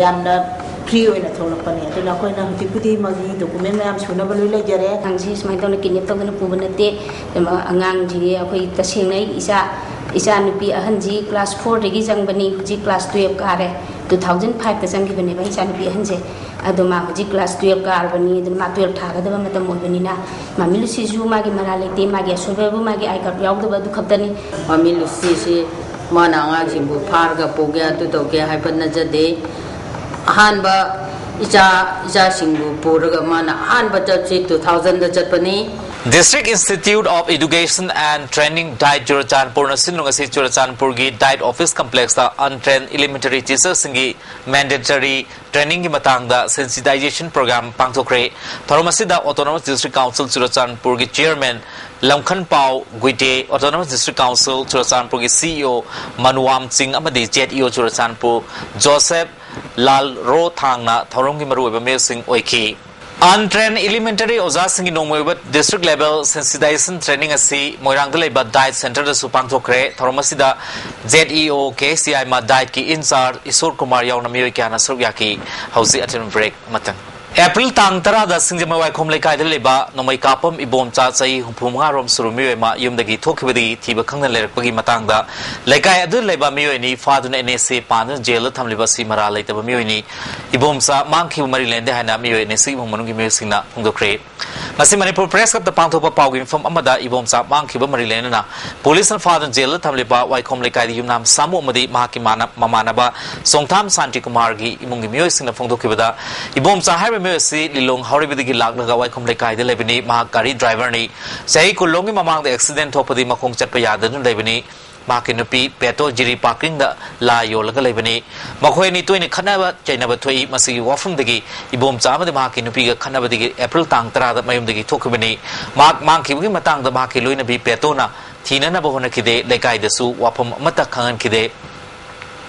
ꯌꯥꯝꯅ ꯐ꯭ꯔꯤ ꯑꯣꯏꯅ ꯊꯣꯛꯂꯛꯄꯅꯦ꯫ ꯑꯗꯨꯅ ꯑꯩꯈꯣꯏꯅ ꯍꯧꯖꯤꯛꯄꯨꯗꯤ ꯃꯥꯒꯤ ꯗꯣꯀꯨꯃꯦꯟ ꯃꯌꯥꯝ ꯁꯨꯅꯕ ꯂꯣꯏ ꯂꯩꯖꯔꯦ꯫ ꯑꯉꯥꯡꯁꯤ ꯁꯨꯃꯥꯏꯅ ꯇꯧꯅ ꯀꯤꯗꯅꯦꯞ ꯇꯧꯗꯅ ꯄꯨꯕ ꯅꯠꯇꯦ꯫ ꯑꯉꯥꯡꯁꯤꯒꯤ ꯑꯩꯈꯣꯏ ꯇꯁꯦꯡꯅ ꯑꯩ ꯏꯆꯥ ꯏꯆꯥ ꯅꯨꯄꯤ ꯑꯍꯟꯁꯤ ꯀ꯭ꯂꯥꯁ ꯐꯣꯔꯗꯒꯤ ꯆꯪꯕꯅꯤ, ꯍꯧꯖꯤꯛ ꯀ꯭ꯂꯥꯁ ꯇꯨꯌꯦꯜꯞ ꯀꯥꯔꯦ꯫ ꯇꯨ ꯊꯥꯎꯖꯟ ꯐꯥꯏꯚꯇ ꯆꯪꯈꯤꯕꯅꯦꯕ ꯑꯩ ꯏꯆꯥ ꯅꯨꯄꯤ ꯑꯍꯟꯁꯦ꯫ ꯑꯗꯣ ꯃꯥ ꯍꯧꯖꯤꯛ ꯀ꯭ꯂꯥꯁ ꯇꯨꯌꯦꯜꯞ ꯀꯥꯔꯕꯅꯤ꯫ ꯑꯗꯨꯅ ꯃꯥ ꯇꯨꯌꯦꯜꯞ ꯊꯥꯒꯗꯕ ꯃꯇꯝ ꯑꯣꯏꯕꯅꯤꯅ ꯃꯥꯃꯤ ꯂꯨꯁꯤꯁꯨ ꯃꯥꯒꯤ ꯃꯔꯥꯜ ꯂꯩꯇꯦ꯫ ꯃꯥꯒꯤ ꯑꯁꯣꯏꯕꯕꯨ ꯃꯥꯒꯤ ꯑꯥꯏ ꯀꯥꯔꯗ ꯌꯥꯎꯗꯕ ꯑꯗꯨ ꯈꯛꯇꯅꯤ꯫ ꯃꯥꯃꯤ ꯂꯨꯁꯤꯁꯤ ꯃꯥꯅ ꯑꯉꯥꯡꯁꯤꯡꯕꯨ ꯐꯥꯔꯒ ꯄꯨꯒꯦ, ꯑꯗꯨ ꯇꯧꯒꯦ ꯍꯥꯏꯕ ꯅꯠꯆꯗꯦ꯫ ꯑꯍꯥꯟꯕ ꯏꯆꯥ, ꯏꯆꯥꯁꯤꯡꯕꯨ ꯄꯨꯔꯒ ꯃꯥꯅ ꯑꯍꯥꯟꯕ ꯆꯠꯁꯤ two thousandꯗ ꯆꯠꯄꯅꯤ꯫ District Institute of Education and Training, DIET, ꯆꯨꯔꯆꯥꯟꯄꯨꯔꯅ ꯁꯤꯟꯗꯨꯅ ꯉꯁꯤ ꯆꯨꯔꯆꯥꯟꯄꯨꯔꯒꯤ DIET Office Complexꯇ untrained elementary teacherꯁꯤꯡꯒꯤ mandatory trainingꯒꯤ ꯃꯇꯥꯡꯗ sensitization program ꯄꯥꯡꯊꯣꯛꯈ꯭ꯔꯦ꯫ ꯊꯧꯔꯝ ꯑꯁꯤꯗ Autonomous District Council ꯆꯨꯔꯆꯥꯟꯄꯨꯔꯒꯤ Chairman ꯂꯝꯈꯟꯄꯥꯎ ꯒꯨꯏꯇꯦ, Autonomous District Council ꯆꯨꯔꯆꯥꯟꯄꯨꯔꯒꯤ CEO ꯃꯅꯨꯋꯥꯝ ꯁꯤꯡ ꯑꯃꯗꯤ ZEO ꯆꯨꯔꯆꯥꯟꯄꯨꯔ ꯖꯣꯁꯦꯐ ꯂꯥꯜꯔꯣꯊꯥꯡꯅ ꯊꯧꯔꯝꯒꯤ ꯃꯔꯨꯑꯣꯏꯕ ꯃꯤꯑꯣꯏꯁꯤꯡ ꯑꯣꯏꯈꯤ꯫ Untrained elementary ꯑꯣꯖꯥꯁꯤꯡꯒꯤ ꯅꯣꯡꯃꯩ ꯑꯣꯏꯕ district level sensitization training ꯑꯁꯤ ꯃꯣꯏꯔꯥꯡꯗ ꯂꯩꯕ DIET Centreꯗꯁꯨ ꯄꯥꯡꯊꯣꯛꯈ꯭ꯔꯦ꯫ ꯊꯧꯔꯝ ꯑꯁꯤꯗ ZEO, KSCI ꯃꯥ DIETꯀꯤ in charge ꯏꯁꯣꯔ ꯀꯨꯃꯥꯔ ꯌꯥꯎꯅ ꯃꯤꯑꯣꯏ ꯀꯌꯥꯅ ꯁꯔꯨꯛ ꯌꯥꯈꯤ꯫ ꯍꯧꯖꯤꯛ ꯑꯊꯦꯟꯕ break ꯑꯃꯇꯪ꯫ ꯑꯦꯄ꯭ꯔꯤꯜ ꯇꯥꯡ ꯇꯔꯥꯗ ꯁꯤꯡꯖꯃꯩ ꯋꯥꯏꯈꯣꯝ ꯂꯩꯀꯥꯏꯗ ꯂꯩꯕ ꯅꯣꯡꯃꯩ ꯀꯥꯞꯄꯝ ꯏꯕꯣꯝꯆꯥ ꯆꯍꯤ ꯍꯨꯝꯐꯨ ꯃꯉꯥ ꯔꯣꯝ ꯁꯨꯔꯕ ꯃꯤꯑꯣꯏ ꯑꯃ ꯌꯨꯝꯗꯒꯤ ꯊꯣꯛꯈꯤꯕꯗꯒꯤ ꯊꯤꯕ ꯈꯪꯗꯅ ꯂꯩꯔꯛꯄꯒꯤ ꯃꯇꯥꯡꯗ ꯂꯩꯀꯥꯏ ꯑꯗꯨꯗ ꯂꯩꯕ ꯃꯤꯑꯣꯏ ꯑꯅꯤ ꯐꯥꯗꯨꯅ NSA ꯄꯥꯟꯗꯨꯅ ꯖꯦꯜꯗ ꯊꯝꯂꯤꯕ ꯑꯁꯤ ꯃꯔꯥꯜ ꯂꯩꯇꯕ ꯃꯤꯑꯣꯏꯅꯤ꯫ ꯏꯕꯣꯝꯆꯥ ꯃꯥꯡꯈꯤꯕ ꯃꯔꯤ ꯂꯩꯅꯗꯦ ꯍꯥꯏꯅ ꯃꯤꯑꯣꯏ NSA ꯏꯃꯨꯡ ꯃꯅꯨꯡꯒꯤ ꯃꯤꯑꯣꯏꯁꯤꯡꯅ ꯐꯣꯡꯗꯣꯛꯈ꯭ꯔꯦ꯫ ꯉꯁꯤ ꯃꯅꯤꯄꯨꯔ Press Clubꯇ ꯄꯥꯡꯊꯣꯛꯄ ꯄꯥꯎꯒꯤ ꯃꯤꯐꯝ ꯑꯃꯗ ꯏꯕꯣꯝꯆꯥ ꯃꯥꯡꯈꯤꯕ ꯃꯔꯤ ꯂꯩꯅꯅ ꯄꯨꯂꯤꯁꯅ ꯐꯥꯗꯨꯅ ꯖꯦꯜꯗ ꯊꯝꯂꯤꯕ ꯋꯥꯏꯈꯣꯝ ꯂꯩꯀꯥꯏꯗ ꯌꯨꯝꯅꯥꯝ ꯁꯥꯃꯨ ꯑꯃꯗꯤ ꯃꯍꯥꯛꯀꯤ ꯃꯥꯅ-, ꯃꯃꯥꯟꯅꯕ ꯁꯣꯡꯊꯥꯝ ꯁꯥꯟꯇꯤ ꯀꯨꯃꯥꯔꯒꯤ ꯏꯃꯨꯡꯒꯤ ꯃꯤꯑꯣꯏꯁꯤꯡꯅ ꯐꯣꯡꯗꯣꯛꯈꯤꯕꯗ, ꯏꯕꯣꯝꯆꯥ ꯍꯥꯏꯔꯤꯕ ꯃꯤꯑꯣꯏ ꯑꯁꯤ ꯂꯤꯂꯣꯡ ꯍꯥꯎꯔꯩꯕꯤꯗꯒꯤ ꯂꯥꯛꯂꯒ ꯋꯥꯏꯈꯣꯝ ꯂꯩꯀꯥꯏꯗ ꯂꯩꯕꯅꯤ꯫ ꯃꯍꯥꯛ ꯒꯥꯔꯤ driverꯅꯤ꯫ ꯆꯍꯤ ꯀꯨꯟ ꯂꯣꯝꯒꯤ ꯃꯃꯥꯡꯗ accident ꯊꯣꯛꯄꯗꯒꯤ ꯃꯈꯣꯡ ꯆꯠꯄ ꯌꯥꯗꯗꯨꯅ ꯂꯩꯕꯅꯤ꯫ ꯃꯍꯥꯛꯀꯤ ꯅꯨꯄꯤ ꯄꯦꯇꯣ ꯖꯤꯔꯤ parkingꯗ ꯂꯥ ꯌꯣꯜꯂꯒ ꯂꯩꯕꯅꯤ꯫ ꯃꯈꯣꯏ ꯑꯅꯤ ꯇꯣꯏꯅ ꯈꯠꯅꯕ ꯆꯩꯅꯕ ꯊꯣꯛꯏ꯫ ꯃꯁꯤꯒꯤ ꯋꯥꯐꯝꯗꯒꯤ ꯏꯕꯣꯝꯆꯥ ꯑꯃꯗꯤ ꯃꯍꯥꯛꯀꯤ ꯅꯨꯄꯤꯒ ꯈꯠꯅꯕꯗꯒꯤ ꯑꯦꯄ꯭ꯔꯤꯜ ꯇꯥꯡ ꯇꯔꯥꯗ ꯃꯌꯨꯝꯗꯒꯤ ꯊꯣꯛꯈꯤꯕꯅꯤ꯫ ꯃꯍꯥꯛ ꯃꯥꯡꯈꯤꯕꯒꯤ ꯃꯇꯥꯡꯗ ꯃꯍꯥꯛꯀꯤ ꯂꯣꯏꯅꯕꯤ ꯄꯦꯇꯣꯅ ꯊꯤꯅꯅꯕ ꯍꯣꯠꯅꯈꯤꯗꯦ꯫ ꯂꯩꯀꯥꯏꯗꯁꯨ ꯋꯥꯐꯝ ꯑꯃꯠꯇ ꯈꯪꯍꯟꯈꯤꯗꯦ꯫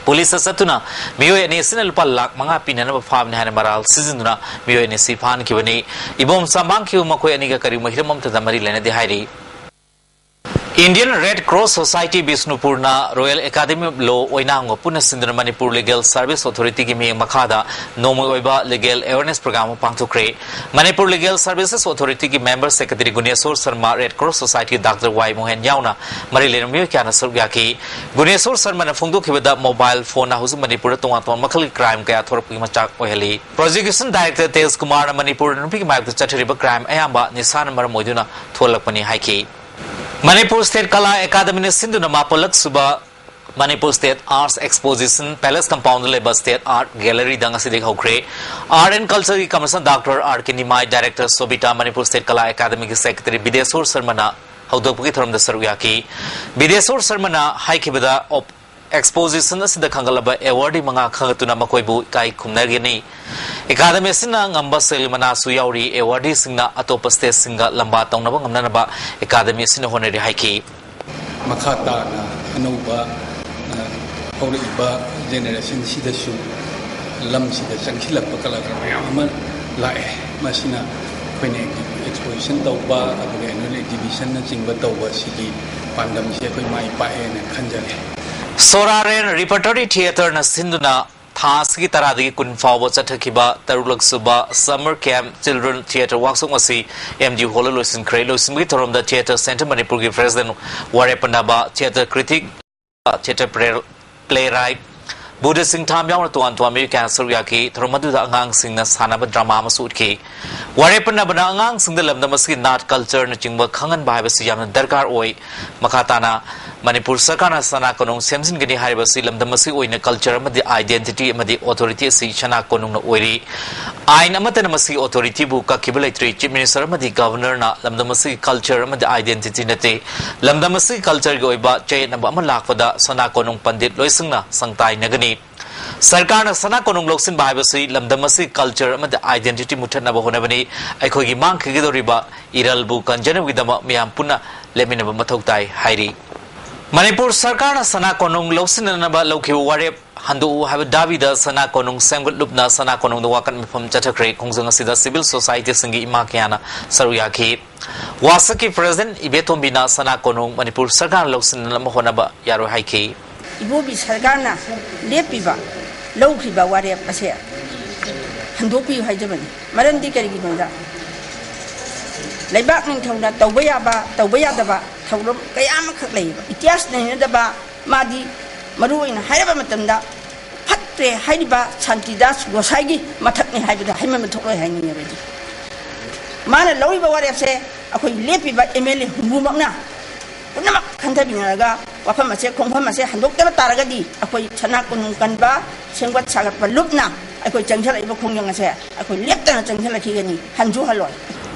ꯄꯨꯂꯤꯁꯇ ꯆꯠꯇꯨꯅ ꯃꯤꯑꯣꯏ ꯑꯅꯤ ꯑꯁꯤꯅ ꯂꯨꯄꯥ ꯂꯥꯈ ꯃꯉꯥ ꯄꯤꯅꯅꯕ ꯐꯥꯕꯅꯤ ꯍꯥꯏꯅ ꯃꯔꯥꯜ ꯁꯤꯖꯤꯟꯗꯨꯅ ꯃꯤꯑꯣꯏ ꯑꯅꯤ ꯑꯁꯤ ꯐꯥꯍꯟꯈꯤꯕꯅꯤ꯫ ꯏꯕꯣꯝꯆꯥ ꯃꯥꯡꯈꯤꯕ ꯃꯈꯣꯏ ꯑꯅꯤꯒ ꯀꯔꯤꯒꯨꯝꯕ ꯍꯤꯔꯝ ꯑꯃꯠꯇꯗ ꯃꯔꯤ ꯂꯩꯅꯗꯦ ꯍꯥꯏꯔꯤ꯫ Indian Red Cross Society ꯕꯤꯁꯅꯨꯄꯨꯔꯅ Royal Academy of Law ꯑꯣꯏꯅꯥꯝꯒ ꯄꯨꯟꯅ ꯁꯤꯟꯗꯨꯅ Manipur Legal Service Authorityꯒꯤ ꯃꯤꯠꯌꯦꯡ ꯃꯈꯥꯗ ꯅꯣꯡꯃꯩ ꯑꯣꯏꯕ legal awareness program ꯑꯃ ꯄꯥꯡꯊꯣꯛꯈ꯭ꯔꯦ꯫ Manipur Legal Services Authorityꯒꯤ member secretary Guneshor Sharma, Red Cross Society Doctor ꯋꯥꯏ ꯃꯣꯍꯦꯟ ꯌꯥꯎꯅ ꯃꯔꯤ ꯂꯩꯅꯕ ꯃꯤꯑꯣꯏ ꯀꯌꯥꯅ ꯁꯔꯨꯛ ꯌꯥꯈꯤ꯫ ꯒꯨꯅꯦꯁꯣꯔ ꯁꯔꯃꯅ ꯐꯣꯡꯗꯣꯛꯈꯤꯕꯗ mobile phoneꯅ ꯍꯧꯖꯤꯛ ꯃꯅꯤꯄꯨꯔꯗ ꯇꯣꯉꯥꯟ ꯇꯣꯉꯥꯟꯕ ꯃꯈꯜꯒꯤ crime ꯀꯌꯥ ꯊꯣꯔꯛꯄꯒꯤ ꯃꯆꯥꯛ ꯑꯣꯏꯍꯜꯂꯤ꯫ Prosecution Director ꯇꯦꯖ ꯀꯨꯃꯥꯔꯅ ꯃꯅꯤꯄꯨꯔꯗ ꯅꯨꯄꯤꯒꯤ ꯃꯥꯌꯣꯛꯇ ꯆꯠꯊꯔꯤꯕ crime ꯑꯌꯥꯝꯕ ꯅꯤꯁꯥꯅ ꯃꯔꯝ ꯑꯣꯏꯗꯨꯅ ꯊꯣꯛꯍꯜꯂꯛꯄꯅꯤ ꯍꯥꯏꯈꯤ꯫ ꯃꯅꯤꯄꯨꯔ State ꯀꯂꯥ ꯑꯦꯀꯥꯗꯃꯤꯅ ꯁꯤꯟꯗꯨꯅ ꯃꯥꯄꯜꯂꯛ ꯁꯨꯕ Manipur State Arts Exposition Palace Compound ꯗ ꯂꯩꯕ State Art Gallery ꯗ ꯉꯁꯤꯗꯒꯤ ꯍꯧꯈ꯭ꯔꯦ꯫ Art and Culture ꯒꯤ Commissioner Doctor R K ꯅꯤꯃꯥꯏ, Director ꯁꯣꯕꯤꯇꯥ, ꯃꯅꯤꯄꯨꯔ State ꯀꯂꯥ ꯑꯦꯀꯥꯗꯃꯤꯒꯤ Secretary ꯕꯤꯗꯦꯁꯣꯔ ꯁꯔꯃꯅ ꯍꯧꯗꯣꯛꯄꯒꯤ ꯊꯧꯔꯝꯗ ꯁꯔꯨꯛ ꯌꯥꯈꯤ꯫ ꯕꯤꯗꯦꯁꯣꯔ ꯁꯔꯃꯅ ꯍꯥꯏꯈꯤꯕꯗ, ꯑꯣꯞ-, exposition ꯑꯁꯤꯗ ꯈꯟꯒꯠꯂꯕ awardee ꯃꯉꯥ ꯈꯟꯒꯠꯇꯨꯅ ꯃꯈꯣꯏꯕꯨ ꯏꯀꯥꯏ ꯈꯨꯝꯅꯒꯅꯤ꯫ ꯑꯦꯀꯥꯗꯃꯤ ꯑꯁꯤꯅ ꯉꯝꯕ ꯁꯦꯜ ꯃꯅꯥꯁꯨ ꯌꯥꯎꯔꯤ꯫ Awardee ꯁꯤꯡꯅ ꯑꯇꯣꯞꯄ state ꯁꯤꯡꯒ ꯂꯝꯕꯥ ꯇꯧꯅꯕ ꯉꯝꯅꯅꯕ ꯑꯦꯀꯥꯗꯃꯤ ꯑꯁꯤꯅ ꯍꯣꯠꯅꯔꯤ ꯍꯥꯏꯈꯤ꯫ ꯃꯈꯥ ꯇꯥꯅ ꯑꯅꯧꯕ, ꯑ, ꯍꯧꯔꯛꯏꯕ generation ꯁꯤꯗꯁꯨ ꯂꯝꯁꯤꯗ ꯆꯪꯁꯤꯜꯂꯛꯄ ꯀꯂꯥꯀꯥꯔ ꯃꯌꯥꯝ ꯑꯃ ꯂꯥꯛꯑꯦ꯫ ꯃꯁꯤꯅ ꯑꯩꯈꯣꯏꯅ exposition ꯇꯧꯕ, ꯑꯗꯨꯒ annual exhibition ꯅꯆꯤꯡꯕ ꯇꯧꯕ ꯁꯤꯒꯤ ꯄꯥꯟꯗꯝꯁꯤ ꯑꯩꯈꯣꯏ ꯃꯥꯏ ꯄꯥꯛꯑꯦꯅ ꯈꯟꯖꯔꯦ꯫ Soraren Repertory Theatre ꯅ ꯁꯤꯟꯗꯨꯅ ꯊꯥ ꯑꯁꯤꯒꯤ ꯇꯔꯥꯗꯒꯤ ꯀꯨꯟ ꯐꯥꯎꯕ ꯆꯠꯊꯈꯤꯕ ꯇꯔꯨꯛꯂꯛ ꯁꯨꯕ Summer Camp Children Theatre Workshop ꯑꯁꯤ M D Hall ꯗ ꯂꯣꯏꯁꯤꯟꯈ꯭ꯔꯦ꯫ ꯂꯣꯏꯁꯤꯟꯕꯒꯤ ꯊꯧꯔꯝꯗ Theatre Centre ꯃꯅꯤꯄꯨꯔꯒꯤ President ꯋꯥꯔꯦꯞ ꯄꯟꯅꯕ, Theatre Critic, Theatre Playwright Buddha ꯁꯤꯡ ꯊꯥꯝ ꯌꯥꯎꯅ ꯇꯣꯉꯥꯟ ꯇꯣꯉꯥꯟꯕ ꯃꯤꯑꯣꯏ ꯀꯌꯥ ꯁꯔꯨꯛ ꯌꯥꯈꯤ꯫ ꯊꯧꯔꯝ ꯑꯗꯨꯗ ꯑꯉꯥꯡꯁꯤꯡꯅ ꯁꯥꯟꯅꯕ drama ꯑꯃꯁꯨ ꯎꯠꯈꯤ꯫ ꯋꯥꯔꯦꯞ ꯄꯟꯅꯕꯅ ꯑꯉꯥꯡꯁꯤꯡꯗ ꯂꯝꯗꯝ ꯑꯁꯤꯒꯤ ꯅꯥꯠ, culture ꯅꯆꯤꯡꯕ ꯈꯪꯍꯟꯕ ꯍꯥꯏꯕꯁꯤ ꯌꯥꯝꯅ ꯗꯔꯀꯥꯔ ꯑꯣꯏ꯫ ꯃꯈꯥ ꯇꯥꯅ ꯃꯅꯤꯄꯨꯔ ꯁꯔꯀꯥꯔꯅ ꯁꯅꯥ ꯀꯣꯅꯨꯡ ꯁꯦꯝꯖꯤꯟꯒꯅꯤ ꯍꯥꯏꯔꯤꯕꯁꯤ ꯂꯝꯗꯝ ꯑꯁꯤꯒꯤ ꯑꯣꯏꯅ culture ꯑꯃꯗꯤ identity ꯑꯃꯗꯤ authority ꯑꯁꯤ ꯁꯅꯥ ꯀꯣꯅꯨꯡꯅ ꯑꯣꯏꯔꯤ꯫ ꯑꯥꯏꯟ ꯑꯃꯠꯇꯅ ꯃꯁꯤꯒꯤ authority ꯕꯨ ꯀꯛꯈꯤꯕ ꯂꯩꯇ꯭ꯔꯤ꯫ Chief Minister ꯑꯃꯗꯤ Governor ꯅ ꯂꯝꯗꯝ ꯑꯁꯤꯒꯤ culture ꯑꯃꯗꯤ identity ꯅꯠꯇꯦ꯫ ꯂꯝꯗꯝ ꯑꯁꯤꯒꯤ culture ꯒꯤ ꯑꯣꯏꯕ ꯆꯌꯦꯠꯅꯕ ꯑꯃ ꯂꯥꯛꯄꯗ ꯁꯅꯥ ꯀꯣꯅꯨꯡ ꯄꯟꯗꯤꯠ ꯂꯣꯏꯁꯤꯡꯅ ꯁꯪꯇꯥꯏꯅꯒꯅꯤ꯫ ꯁꯔꯀꯥꯔꯅ ꯁꯅꯥ ꯀꯣꯅꯨꯡ ꯂꯧꯁꯤꯟꯕ ꯍꯥꯏꯕꯁꯤ ꯂꯝꯗꯝ ꯑꯁꯤꯒꯤ culture ꯑꯃꯗꯤ identity ꯃꯨꯠꯊꯠꯅꯕ ꯍꯣꯠꯅꯕꯅꯤ꯫ ꯑꯩꯈꯣꯏꯒꯤ ꯃꯥꯡꯈꯤꯒꯗꯧꯔꯤꯕ ꯏꯔꯜꯕꯨ ꯀꯟꯖꯅꯕꯒꯤꯗꯃꯛ ꯃꯤꯌꯥꯝ ꯄꯨꯟꯅ ꯂꯦꯞꯃꯤꯟꯅꯕ ꯃꯊꯧ ꯇꯥꯏ ꯍꯥꯏꯔꯤ꯫ ꯃꯅꯤꯄꯨꯔ ꯁꯔꯀꯥꯔꯅ ꯁꯅꯥ ꯀꯣꯅꯨꯡ ꯂꯧꯁꯤꯟꯅꯅꯕ ꯂꯧꯈꯤꯕ ꯋꯥꯔꯦꯞ ꯍꯟꯗꯣꯛꯎ ꯍꯥꯏꯕ ꯗꯥꯕꯤꯗ ꯁꯅꯥ ꯀꯣꯅꯨꯡ ꯁꯦꯝꯒꯠꯂꯨꯞꯅ ꯁꯅꯥ ꯀꯣꯅꯨꯡꯗ ꯋꯥꯀꯠ ꯃꯤꯐꯝ ꯆꯠꯊꯈ꯭ꯔꯦ꯫ ꯈꯣꯡꯖꯪ ꯑꯁꯤꯗ civil society ꯁꯤꯡꯒꯤ ꯏꯃꯥ ꯀꯌꯥꯅ ꯁꯔꯨꯛ ꯌꯥꯈꯤ꯫ ꯋꯥꯁꯛꯀꯤ President ꯏꯕꯦꯇꯣꯝꯕꯤꯅ ꯁꯅꯥ ꯀꯣꯅꯨꯡ ꯃꯅꯤꯄꯨꯔ ꯁꯔꯀꯥꯔꯅ ꯂꯧꯁꯤꯟꯅꯅꯕ ꯍꯣꯠꯅꯕ ꯌꯥꯔꯣꯏ ꯍꯥꯏꯈꯤ꯫ ꯏꯕꯣꯕꯤ ꯁꯔꯀꯥꯔꯅ ꯂꯦꯞꯄꯤꯕ, ꯂꯧꯈ꯭ꯔꯤꯕ ꯋꯥꯔꯦꯞ ꯑꯁꯦ ꯍꯟꯗꯣꯛꯄꯤꯌꯨ ꯍꯥꯏꯖꯕꯅꯤ꯫ ꯃꯔꯝꯗꯤ ꯀꯔꯤꯒꯤꯅꯣꯗ, ꯂꯩꯕꯥꯛ ꯅꯤꯡꯊꯧꯅ ꯇꯧꯕ ꯌꯥꯕ, ꯇꯧꯕ ꯌꯥꯗꯕ ꯊꯧꯔꯝ ꯀꯌꯥ ꯑꯃꯈꯛ ꯂꯩꯌꯦꯕ꯫ ꯏꯇꯤꯍꯥꯁ ꯅꯩꯅꯗꯕ, ꯃꯥꯗꯤ ꯃꯔꯨ ꯑꯣꯏꯅ ꯍꯥꯏꯔꯕ ꯃꯇꯝꯗ ꯐꯠꯇ꯭ꯔꯦ ꯍꯥꯏꯔꯤꯕ ꯁꯥꯟꯇꯤꯗꯥꯁ ꯒꯣꯁꯥꯏꯒꯤ ꯃꯊꯛꯅꯤ ꯍꯥꯏꯕꯗ ꯍꯩꯃꯟꯕ ꯊꯣꯛꯂꯣꯏ ꯍꯥꯏꯅꯤꯡꯉꯦꯕ ꯑꯩꯗꯤ꯫ ꯃꯥꯅ ꯂꯧꯔꯤꯕ ꯋꯥꯔꯦꯞꯁꯦ ꯑꯩꯈꯣꯏ ꯂꯦꯞꯄꯤꯕ M L A ꯍꯨꯝꯐꯨꯃꯛꯅ ꯄꯨꯝꯅꯃꯛ ꯈꯟꯊꯃꯤꯟꯅꯔꯒ ꯋꯥꯐꯝ ꯑꯁꯦ, ꯈꯣꯡꯐꯝ ꯑꯁꯦ ꯍꯟꯗꯣꯛꯇꯕ ꯇꯥꯔꯒꯗꯤ ꯑꯩꯈꯣꯏ ꯁꯅꯥ ꯀꯣꯅꯨꯡ ꯀꯟꯕ, ꯁꯦꯝꯒꯠ ꯁꯥꯒꯠꯄ ꯂꯨꯞꯅ ꯑꯩꯈꯣꯏ ꯆꯪꯁꯤꯜꯂꯛꯏꯕ ꯈꯣꯡꯖꯪ ꯑꯁꯦ ꯑꯩꯈꯣꯏ ꯂꯦꯞꯇꯅ ꯆꯪꯁꯤꯜꯂꯛꯈꯤꯒꯅꯤ, ꯍꯟꯁꯨ ꯍꯜꯂꯣꯏ꯫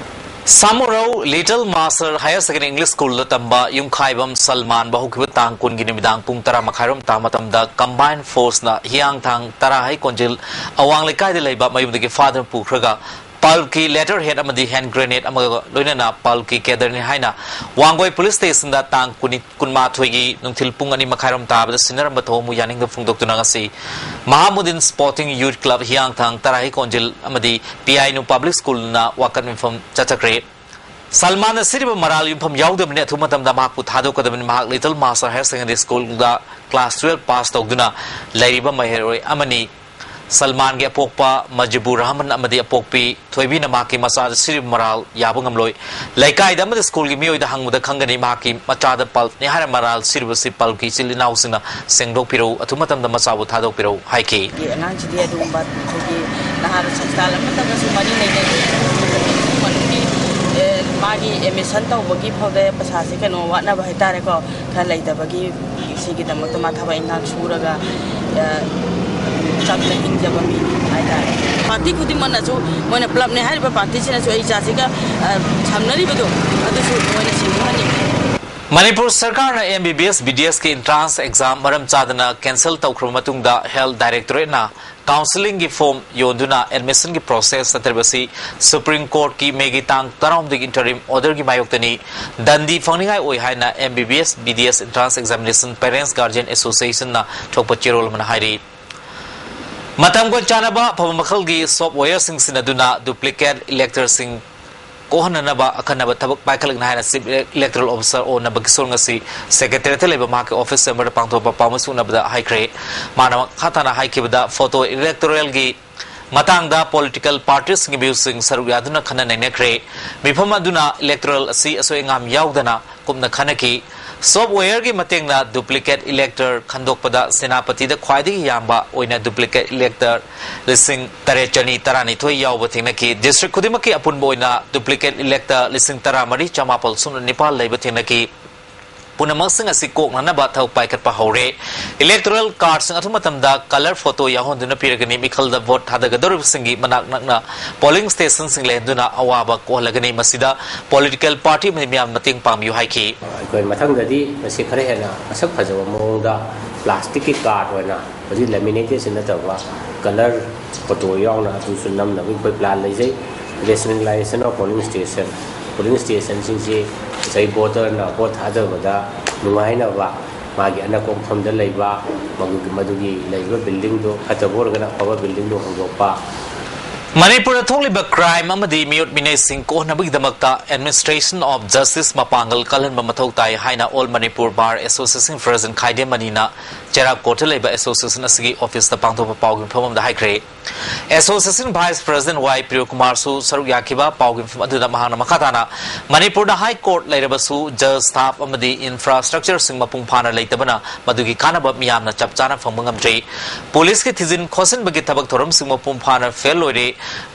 ꯁꯥꯃꯨꯔꯧ Little Master Higher Secondary English Schoolꯗ ꯇꯝꯕ ꯌꯨꯝꯈꯥꯏꯕꯝ ꯁꯜꯃꯥꯟꯕꯨ ꯍꯧꯈꯤꯕ ꯇꯥꯡ ꯀꯨꯟꯒꯤ ꯅꯨꯃꯤꯗꯥꯡ ꯄꯨꯡ ꯇꯔꯥ ꯃꯈꯥꯏꯔꯣꯝ ꯇꯥꯕ ꯃꯇꯝꯗ Combined Forceꯅ ꯍꯤꯌꯥꯡꯊꯥꯡ ꯇꯔꯥꯍꯩ ꯀꯣꯟꯖꯤꯜ ꯑꯋꯥꯡ ꯂꯩꯀꯥꯏꯗ ꯂꯩꯕ ꯃꯌꯨꯝꯗꯒꯤ ꯐꯥꯗꯨꯅ ꯄꯨꯈ꯭ꯔꯒ ꯄꯜꯞꯀꯤ letter head ꯑꯃꯗꯤ hand grenade ꯑꯃꯒ ꯂꯣꯏꯅꯅ ꯄꯜꯞꯀꯤ cadreꯅꯤ ꯍꯥꯏꯅ ꯋꯥꯡꯒꯣꯏ police stationꯗ ꯇꯥꯡ ꯀꯨꯟ, ꯀꯨꯟꯃꯥꯊꯣꯏꯒꯤ ꯅꯨꯡꯊꯤꯜ ꯄꯨꯡ ꯑꯅꯤ ꯃꯈꯥꯏꯔꯣꯝ ꯇꯥꯕꯗ ꯁꯤꯟꯅꯔꯝꯕ ꯊꯧꯑꯣꯡꯕꯨ ꯌꯥꯅꯤꯡꯗꯕ ꯐꯣꯡꯗꯣꯛꯇꯨꯅ ꯉꯁꯤ ꯃꯍꯥꯃꯨꯗꯤꯟ Sporting Youth Club ꯍꯤꯌꯥꯡꯊꯥꯡ ꯇꯔꯥꯍꯩ ꯀꯣꯟꯖꯤꯜ ꯑꯃꯗꯤ ꯄꯤꯌꯥꯏꯅꯨ Public Schoolꯅ ꯋꯥꯀꯠ ꯃꯤꯐꯝ ꯆꯠꯊꯈ꯭ꯔꯦ꯫ ꯁꯜꯃꯥꯟ ꯑꯁꯤꯔꯤꯕ ꯃꯔꯥꯜ ꯌꯨꯝꯐꯝ ꯌꯥꯎꯗꯕꯅꯤ, ꯑꯊꯨꯕ ꯃꯇꯝꯗ ꯃꯍꯥꯛꯄꯨ ꯊꯥꯗꯣꯛꯀꯗꯕꯅꯤ꯫ ꯃꯍꯥꯛ Little Master Higher Secondary Schoolꯗ class twelve pass ꯇꯧꯗꯨꯅ ꯂꯩꯔꯤꯕ ꯃꯍꯩꯔꯣꯏ ꯑꯃꯅꯤ꯫ ꯁꯜꯃꯥꯟꯒꯤ ꯑꯄꯣꯛꯄ ꯃꯖꯤꯕꯨꯔ ꯔꯍꯃꯟ ꯑꯃꯗꯤ ꯑꯄꯣꯛꯄꯤ ꯊꯣꯏꯕꯤꯅ ꯃꯍꯥꯛꯀꯤ ꯃꯆꯥꯗ ꯁꯤꯔꯤꯕ ꯃꯔꯥꯜ ꯌꯥꯕ ꯉꯝꯂꯣꯏ꯫ ꯂꯩꯀꯥꯏꯗ ꯑꯃꯗꯤ ꯁ꯭ꯀꯨꯜꯒꯤ ꯃꯤꯑꯣꯏꯗ ꯍꯪꯕꯗ ꯈꯪꯒꯅꯤ ꯃꯍꯥꯛꯀꯤ ꯃꯆꯥꯗ ꯄꯜꯞꯅꯤ ꯍꯥꯏꯅ ꯃꯔꯥꯜ ꯁꯤꯔꯤꯕꯁꯤ ꯄꯜꯞꯀꯤ ꯏꯆꯤꯜ ꯏꯅꯥꯎꯁꯤꯡꯅ ꯁꯦꯡꯗꯣꯛꯄꯤꯔꯛꯎ, ꯑꯊꯨꯕ ꯃꯇꯝꯗ ꯃꯆꯥꯕꯨ ꯊꯥꯗꯣꯛꯄꯤꯔꯛꯎ ꯍꯥꯏꯈꯤ꯫ ꯑꯉꯥꯡꯁꯤꯗꯤ ꯑꯗꯨꯒꯨꯝꯕ ꯑꯩꯈꯣꯏꯒꯤ ꯅꯍꯥꯔꯣꯜ ꯁꯪꯁꯊꯥꯟ ꯑꯃꯠꯇꯒꯁꯨ ꯃꯔꯤ ꯂꯩꯅꯗꯦ꯫ ꯏꯃꯨꯡ ꯃꯅꯨꯡꯒꯤ, ꯑꯦ, ꯃꯥꯒꯤ admission ꯇꯧꯕꯒꯤ ꯐꯥꯎꯗ ꯄꯩꯁꯥꯁꯦ ꯀꯩꯅꯣ ꯋꯥꯠꯅꯕ ꯍꯥꯏꯇꯥꯔꯦꯀꯣ, ꯈꯔ ꯂꯩꯇꯕꯒꯤ ꯁꯤꯒꯤꯗꯃꯛꯇ ꯃꯥ ꯊꯕꯛ ꯏꯟꯈꯥꯡ ꯁꯨꯔꯒ, ꯑ, ꯆꯝꯅ ꯍꯤꯡꯖꯕ ꯃꯤ ꯍꯥꯏꯇꯥꯔꯦ꯫ ꯄꯥꯔꯇꯤ ꯈꯨꯗꯤꯡꯃꯛꯅꯁꯨ, ꯃꯣꯏꯅ ꯄ꯭ꯂꯕꯅꯦ ꯍꯥꯏꯔꯤꯕ ꯄꯥꯔꯇꯤꯁꯤꯅꯁꯨ ꯑꯩ ꯏꯆꯥꯁꯤꯒ, ꯑ, ꯁꯝꯅꯔꯤꯕꯗꯣ ꯑꯗꯨꯁꯨ ꯃꯣꯏꯅ ꯁꯦꯡꯗꯣꯛꯍꯟꯅꯤꯡꯉꯤ꯫ ꯃꯅꯤꯄꯨꯔ ꯁꯔꯀꯥꯔꯅ MBBS, BDSꯀꯤ entrance exam ꯃꯔꯝ ꯆꯥꯗꯅ cancel ꯇꯧꯈ꯭ꯔꯕ ꯃꯇꯨꯡꯗ Health Directorateꯅ counselling form ꯌꯣꯟꯗꯨꯅ admissionꯒꯤ process ꯆꯠꯊꯔꯤꯕꯁꯤ Supreme Courtꯀꯤ Mayꯒꯤ ꯇꯥꯡ ꯇꯔꯥꯍꯨꯝꯗꯣꯏꯒꯤ interim orderꯒꯤ ꯃꯥꯌꯣꯛꯇꯅꯤ꯫ ꯗꯟꯗꯤ ꯐꯪꯅꯤꯡꯉꯥꯏ ꯑꯣꯏ ꯍꯥꯏꯅ MBBS, BDS entrance examination Parents Guardian Associationꯅ ꯊꯣꯛꯄ ꯆꯦꯔꯣꯜ ꯑꯃꯅ ꯍꯥꯏꯔꯤ꯫ ꯃꯇꯝꯒ ꯆꯥꯟꯅꯕ ꯑꯐꯕ ꯃꯈꯜꯒꯤ softwareꯁꯤꯡ ꯁꯤꯖꯤꯟꯅꯗꯨꯅ duplicate electorꯁꯤꯡ ꯀꯣꯛꯍꯟꯅꯅꯕ ꯑꯈꯟꯅꯕ ꯊꯕꯛ ꯄꯥꯏꯈꯠꯂꯛꯅꯤ ꯍꯥꯏꯅ Chief Electoral Officer ꯑꯣ ꯅꯕꯀꯤꯁꯣꯔ ꯉꯁꯤ Secretariatꯇ ꯂꯩꯕ ꯃꯍꯥꯛꯀꯤ office chamberꯗ ꯄꯥꯡꯊꯣꯛꯄ ꯄꯥꯎꯃꯤꯁꯤꯡ ꯎꯅꯕꯗ ꯍꯥꯏꯈ꯭ꯔꯦ꯫ ꯃꯥꯅ ꯃꯈꯥ ꯇꯥꯅ ꯍꯥꯏꯈꯤꯕꯗ, photo electoralꯒꯤ ꯃꯇꯥꯡꯗ political partiesꯁꯤꯡꯒꯤ views ꯁꯔꯨꯛ ꯌꯥꯗꯨꯅ ꯈꯟꯅ ꯅꯩꯅꯈ꯭ꯔꯦ꯫ ꯃꯤꯐꯝ ꯑꯗꯨꯅ electoral ꯑꯁꯤ ꯑꯁꯣꯏ ꯑꯉꯥꯝ ꯌꯥꯎꯗꯅ ꯀꯨꯞꯅ ꯈꯟꯅꯈꯤ꯫ Softwareꯒꯤ ꯃꯇꯦꯡꯅ duplicate elector ꯈꯟꯗꯣꯛꯄꯗ ꯁꯦꯅꯥꯄꯇꯤꯗ ꯈ꯭ꯋꯥꯏꯗꯒꯤ ꯌꯥꯝꯕ ꯑꯣꯏꯅ duplicate elector ꯂꯤꯁꯤꯡ ꯇꯔꯦꯠ ꯆꯅꯤ ꯇꯔꯥꯅꯤꯊꯣꯏ ꯌꯥꯎꯕ ꯊꯦꯡꯅꯈꯤ꯫ District ꯈꯨꯗꯤꯡꯃꯛꯀꯤ ꯑꯄꯨꯟꯕ ꯑꯣꯏꯅ duplicate elector ꯂꯤꯁꯤꯡ ꯇꯔꯥꯃꯔꯤ ꯆꯃꯥꯄꯜ ꯁꯨꯞꯅ ꯅꯤꯄꯥꯜ ꯂꯩꯕ ꯊꯦꯡꯅꯈꯤ꯫ ꯄꯨꯝꯅꯃꯛꯁꯤꯡ ꯑꯁꯤ ꯀꯣꯛꯅꯅꯕ ꯊꯕꯛ ꯄꯥꯏꯈꯠꯄ ꯍꯧꯔꯦ꯫ Electoral cardꯁꯤꯡ ꯑꯊꯨꯕ ꯃꯇꯝꯗ colour photo ꯌꯥꯎꯍꯟꯗꯨꯅ ꯄꯤꯔꯒꯅꯤ꯫ ꯃꯤꯈꯜꯗ vote ꯊꯥꯗꯒꯗꯧꯔꯤꯕꯁꯤꯡꯒꯤ ꯃꯅꯥꯛ ꯅꯛꯅ polling stationꯁꯤꯡ ꯂꯩꯍꯟꯗꯨꯅ ꯑꯋꯥꯕ ꯀꯣꯛꯍꯜꯂꯒꯅꯤ꯫ ꯃꯁꯤꯗ political party ꯑꯃꯗꯤ ꯃꯤꯌꯥꯝ ꯃꯇꯦꯡ ꯄꯥꯡꯕꯤꯌꯨ ꯍꯥꯏꯈꯤ꯫ ꯑꯩꯈꯣꯏ ꯃꯊꯪꯗꯗꯤ ꯃꯁꯤ ꯈꯔ ꯍꯦꯟꯅ ꯃꯁꯛ ꯐꯖꯕ ꯃꯑꯣꯡꯗ plasticꯀꯤ card ꯑꯣꯏꯅ ꯍꯧꯖꯤꯛ laminateꯁꯤ ꯅꯠꯇꯕ colour photo ꯌꯥꯎꯅ ꯑꯗꯨꯁꯨ ꯅꯝꯅꯕꯒꯤ ꯑꯩꯈꯣꯏ plan ꯂꯩꯖꯩ꯫ Rationalization of polling station, polling stationꯁꯤꯡꯁꯤ ꯉꯁꯥꯏ voterꯅ vote ꯊꯥꯗꯕꯗ ꯅꯨꯡꯉꯥꯏꯅꯕ, ꯃꯥꯒꯤ ꯑꯅꯛꯄ ꯃꯐꯝꯗ ꯂꯩꯕ ꯃꯗꯨꯒꯤ, ꯃꯗꯨꯒꯤ ꯂꯩꯔꯤꯕ buildingꯗꯨ ꯐꯠꯇꯕ ꯑꯣꯏꯔꯒꯅ ꯑꯐꯕ buildingꯗꯨ ꯍꯣꯡꯗꯣꯛꯄ꯫ ꯃꯅꯤꯄꯨꯔꯗ ꯊꯣꯛꯂꯤꯕ crime ꯑꯃꯗꯤ ꯃꯤꯑꯣꯠ ꯃꯤꯅꯩꯁꯤꯡ ꯀꯣꯛꯍꯟꯅꯕꯒꯤꯗꯃꯛꯇ Administration of Justice ꯃꯄꯥꯡꯒꯜ ꯀꯜꯍꯟꯕ ꯃꯊꯧ ꯇꯥꯏ ꯍꯥꯏꯅ All Manipur Bar Association President ꯈꯥꯏꯗꯦꯝ ꯃꯅꯤꯅ ꯆꯩꯔꯥꯛ courtꯇ ꯂꯩꯕ association ꯑꯁꯤꯒꯤ officeꯇ ꯄꯥꯡꯊꯣꯛꯄ ꯄꯥꯎꯒꯤ ꯃꯐꯝ ꯑꯃꯗ ꯍꯥꯏꯈ꯭ꯔꯦ꯫ Association Vice President ꯋꯥꯏ ꯄ꯭ꯔꯤꯌꯣꯀꯨꯃꯥꯔꯁꯨ ꯁꯔꯨꯛ ꯌꯥꯈꯤꯕ ꯄꯥꯎꯒꯤ ꯃꯐꯝ ꯑꯗꯨꯗ ꯃꯍꯥꯛꯅ ꯃꯈꯥ ꯇꯥꯅ ꯃꯅꯤꯄꯨꯔꯗ High Court ꯂꯩꯔꯕꯁꯨ judge staff ꯑꯃꯗꯤ infrastructureꯁꯤꯡ ꯃꯄꯨꯡ ꯐꯥꯅ ꯂꯩꯇꯕꯅ ꯃꯗꯨꯒꯤ ꯀꯥꯟꯅꯕ ꯃꯤꯌꯥꯝꯅ ꯆꯞ ꯆꯥꯅ ꯐꯪꯕ ꯉꯝꯗ꯭ꯔꯤ꯫ Policeꯀꯤ ꯊꯤꯖꯤꯟ ꯈꯣꯠꯆꯤꯟꯕꯒꯤ ꯊꯕꯛ ꯊꯧꯔꯝꯁꯤꯡ ꯃꯄꯨꯡ ꯐꯥꯅ fail ꯑꯣꯏꯔꯦ꯫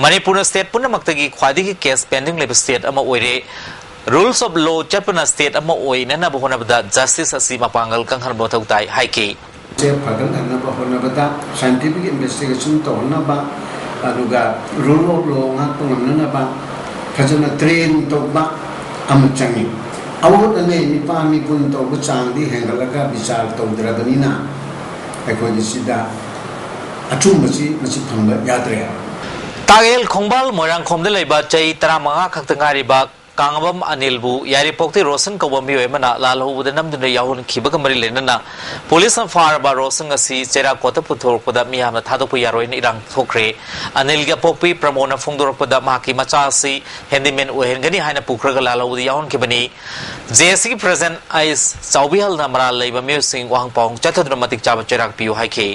ꯃꯅꯤꯄꯨꯔꯅ state ꯄꯨꯝꯅꯃꯛꯇꯒꯤ ꯈ꯭ꯋꯥꯏꯗꯒꯤ case pending ꯂꯩꯕ state ꯑꯃ ꯑꯣꯏꯔꯦ꯫ Rules of law ꯆꯠꯄꯅ state ꯑꯃ ꯑꯣꯏꯅꯅꯕ ꯍꯣꯠꯅꯕꯗ justice ꯑꯁꯤ ꯃꯄꯥꯡꯒꯜ ꯀꯪꯍꯟꯕ ꯃꯊꯧ ꯇꯥꯏ ꯍꯥꯏꯈꯤ꯫ ꯁꯦ ꯐꯒꯠꯍꯟꯅꯕ ꯍꯣꯠꯅꯕꯗ scientific investigation ꯇꯧꯅꯕ, ꯑꯗꯨꯒ rule of law ꯉꯥꯛꯄ ꯉꯝꯅꯅꯕ ꯐꯖꯅ train ꯇꯧꯕ ꯑꯃ ꯆꯪꯉꯤ꯫ ꯑꯋꯣꯠ ꯑꯅꯩ ꯃꯤꯄꯥ ꯃꯤꯄꯨꯟ ꯇꯧꯕ ꯆꯥꯡꯗꯤ ꯍꯦꯟꯒꯠꯂꯒ ꯕꯤꯆꯥꯔ ꯇꯧꯗ꯭ꯔꯕꯅꯤꯅ ꯑꯩꯈꯣꯏꯒꯤ ꯁꯤꯗ ꯑꯆꯨꯝꯕꯁꯤ ꯃꯁꯤ ꯐꯪꯕ ꯌꯥꯗ꯭ꯔꯦ꯫ ꯇꯥꯛꯌꯦꯜ ꯈꯣꯡꯕꯥꯜ ꯃꯣꯏꯔꯥꯡꯈꯣꯝꯗ ꯂꯩꯕ ꯆꯍꯤ ꯇꯔꯥꯃꯉꯥ ꯈꯛꯇ ꯉꯥꯏꯔꯤꯕ ꯀꯥꯡꯉꯕꯝ ꯑꯅꯤꯜꯕꯨ ꯌꯥꯏꯔꯤꯄꯣꯛꯇꯒꯤ ꯔꯣꯁꯟ ꯀꯧꯕ ꯃꯤꯑꯣꯏ ꯑꯃꯅ ꯂꯥꯜꯍꯧꯕꯗ ꯅꯝꯗꯨꯅ ꯌꯥꯎꯍꯟꯈꯤꯕꯒ ꯃꯔꯤ ꯂꯩꯅꯅ ꯄꯨꯂꯤꯁꯅ ꯐꯥꯔꯕ ꯔꯣꯁꯟ ꯑꯁꯤ ꯆꯩꯔꯥꯛ ꯀꯣꯔꯠꯇ ꯄꯨꯊꯣꯔꯛꯄꯗ ꯃꯤꯌꯥꯝꯅ ꯊꯥꯗꯣꯛꯄ ꯌꯥꯔꯣꯏꯅ ꯏꯔꯥꯡ ꯊꯣꯛꯈ꯭ꯔꯦ꯫ ꯑꯅꯤꯜꯒꯤ ꯑꯄꯣꯛꯄꯤ ꯄ꯭ꯔꯃꯣꯗꯅ ꯐꯣꯡꯗꯣꯔꯛꯄꯗ ꯃꯍꯥꯛꯀꯤ ꯃꯆꯥ ꯑꯁꯤ handyman ꯑꯣꯏꯍꯟꯒꯅꯤ ꯍꯥꯏꯅ ꯄꯨꯈ꯭ꯔꯒ ꯂꯥꯜꯍꯧꯕꯗ ꯌꯥꯎꯍꯟꯈꯤꯕꯅꯤ꯫ ꯖꯦ ꯑꯦꯁ ꯁꯤꯒꯤ president ꯑꯩꯁ ꯆꯥꯎꯕꯤꯍꯜꯅ ꯃꯔꯥꯜ ꯂꯩꯕ ꯃꯤꯑꯣꯏꯁꯤꯡ ꯋꯥꯍꯪ ꯄꯥꯎꯍꯪ ꯆꯠꯊꯗꯨꯅ ꯃꯇꯤꯛ ꯆꯥꯕ ꯆꯩꯔꯥꯛ ꯄꯤꯌꯨ ꯍꯥꯏꯈꯤ꯫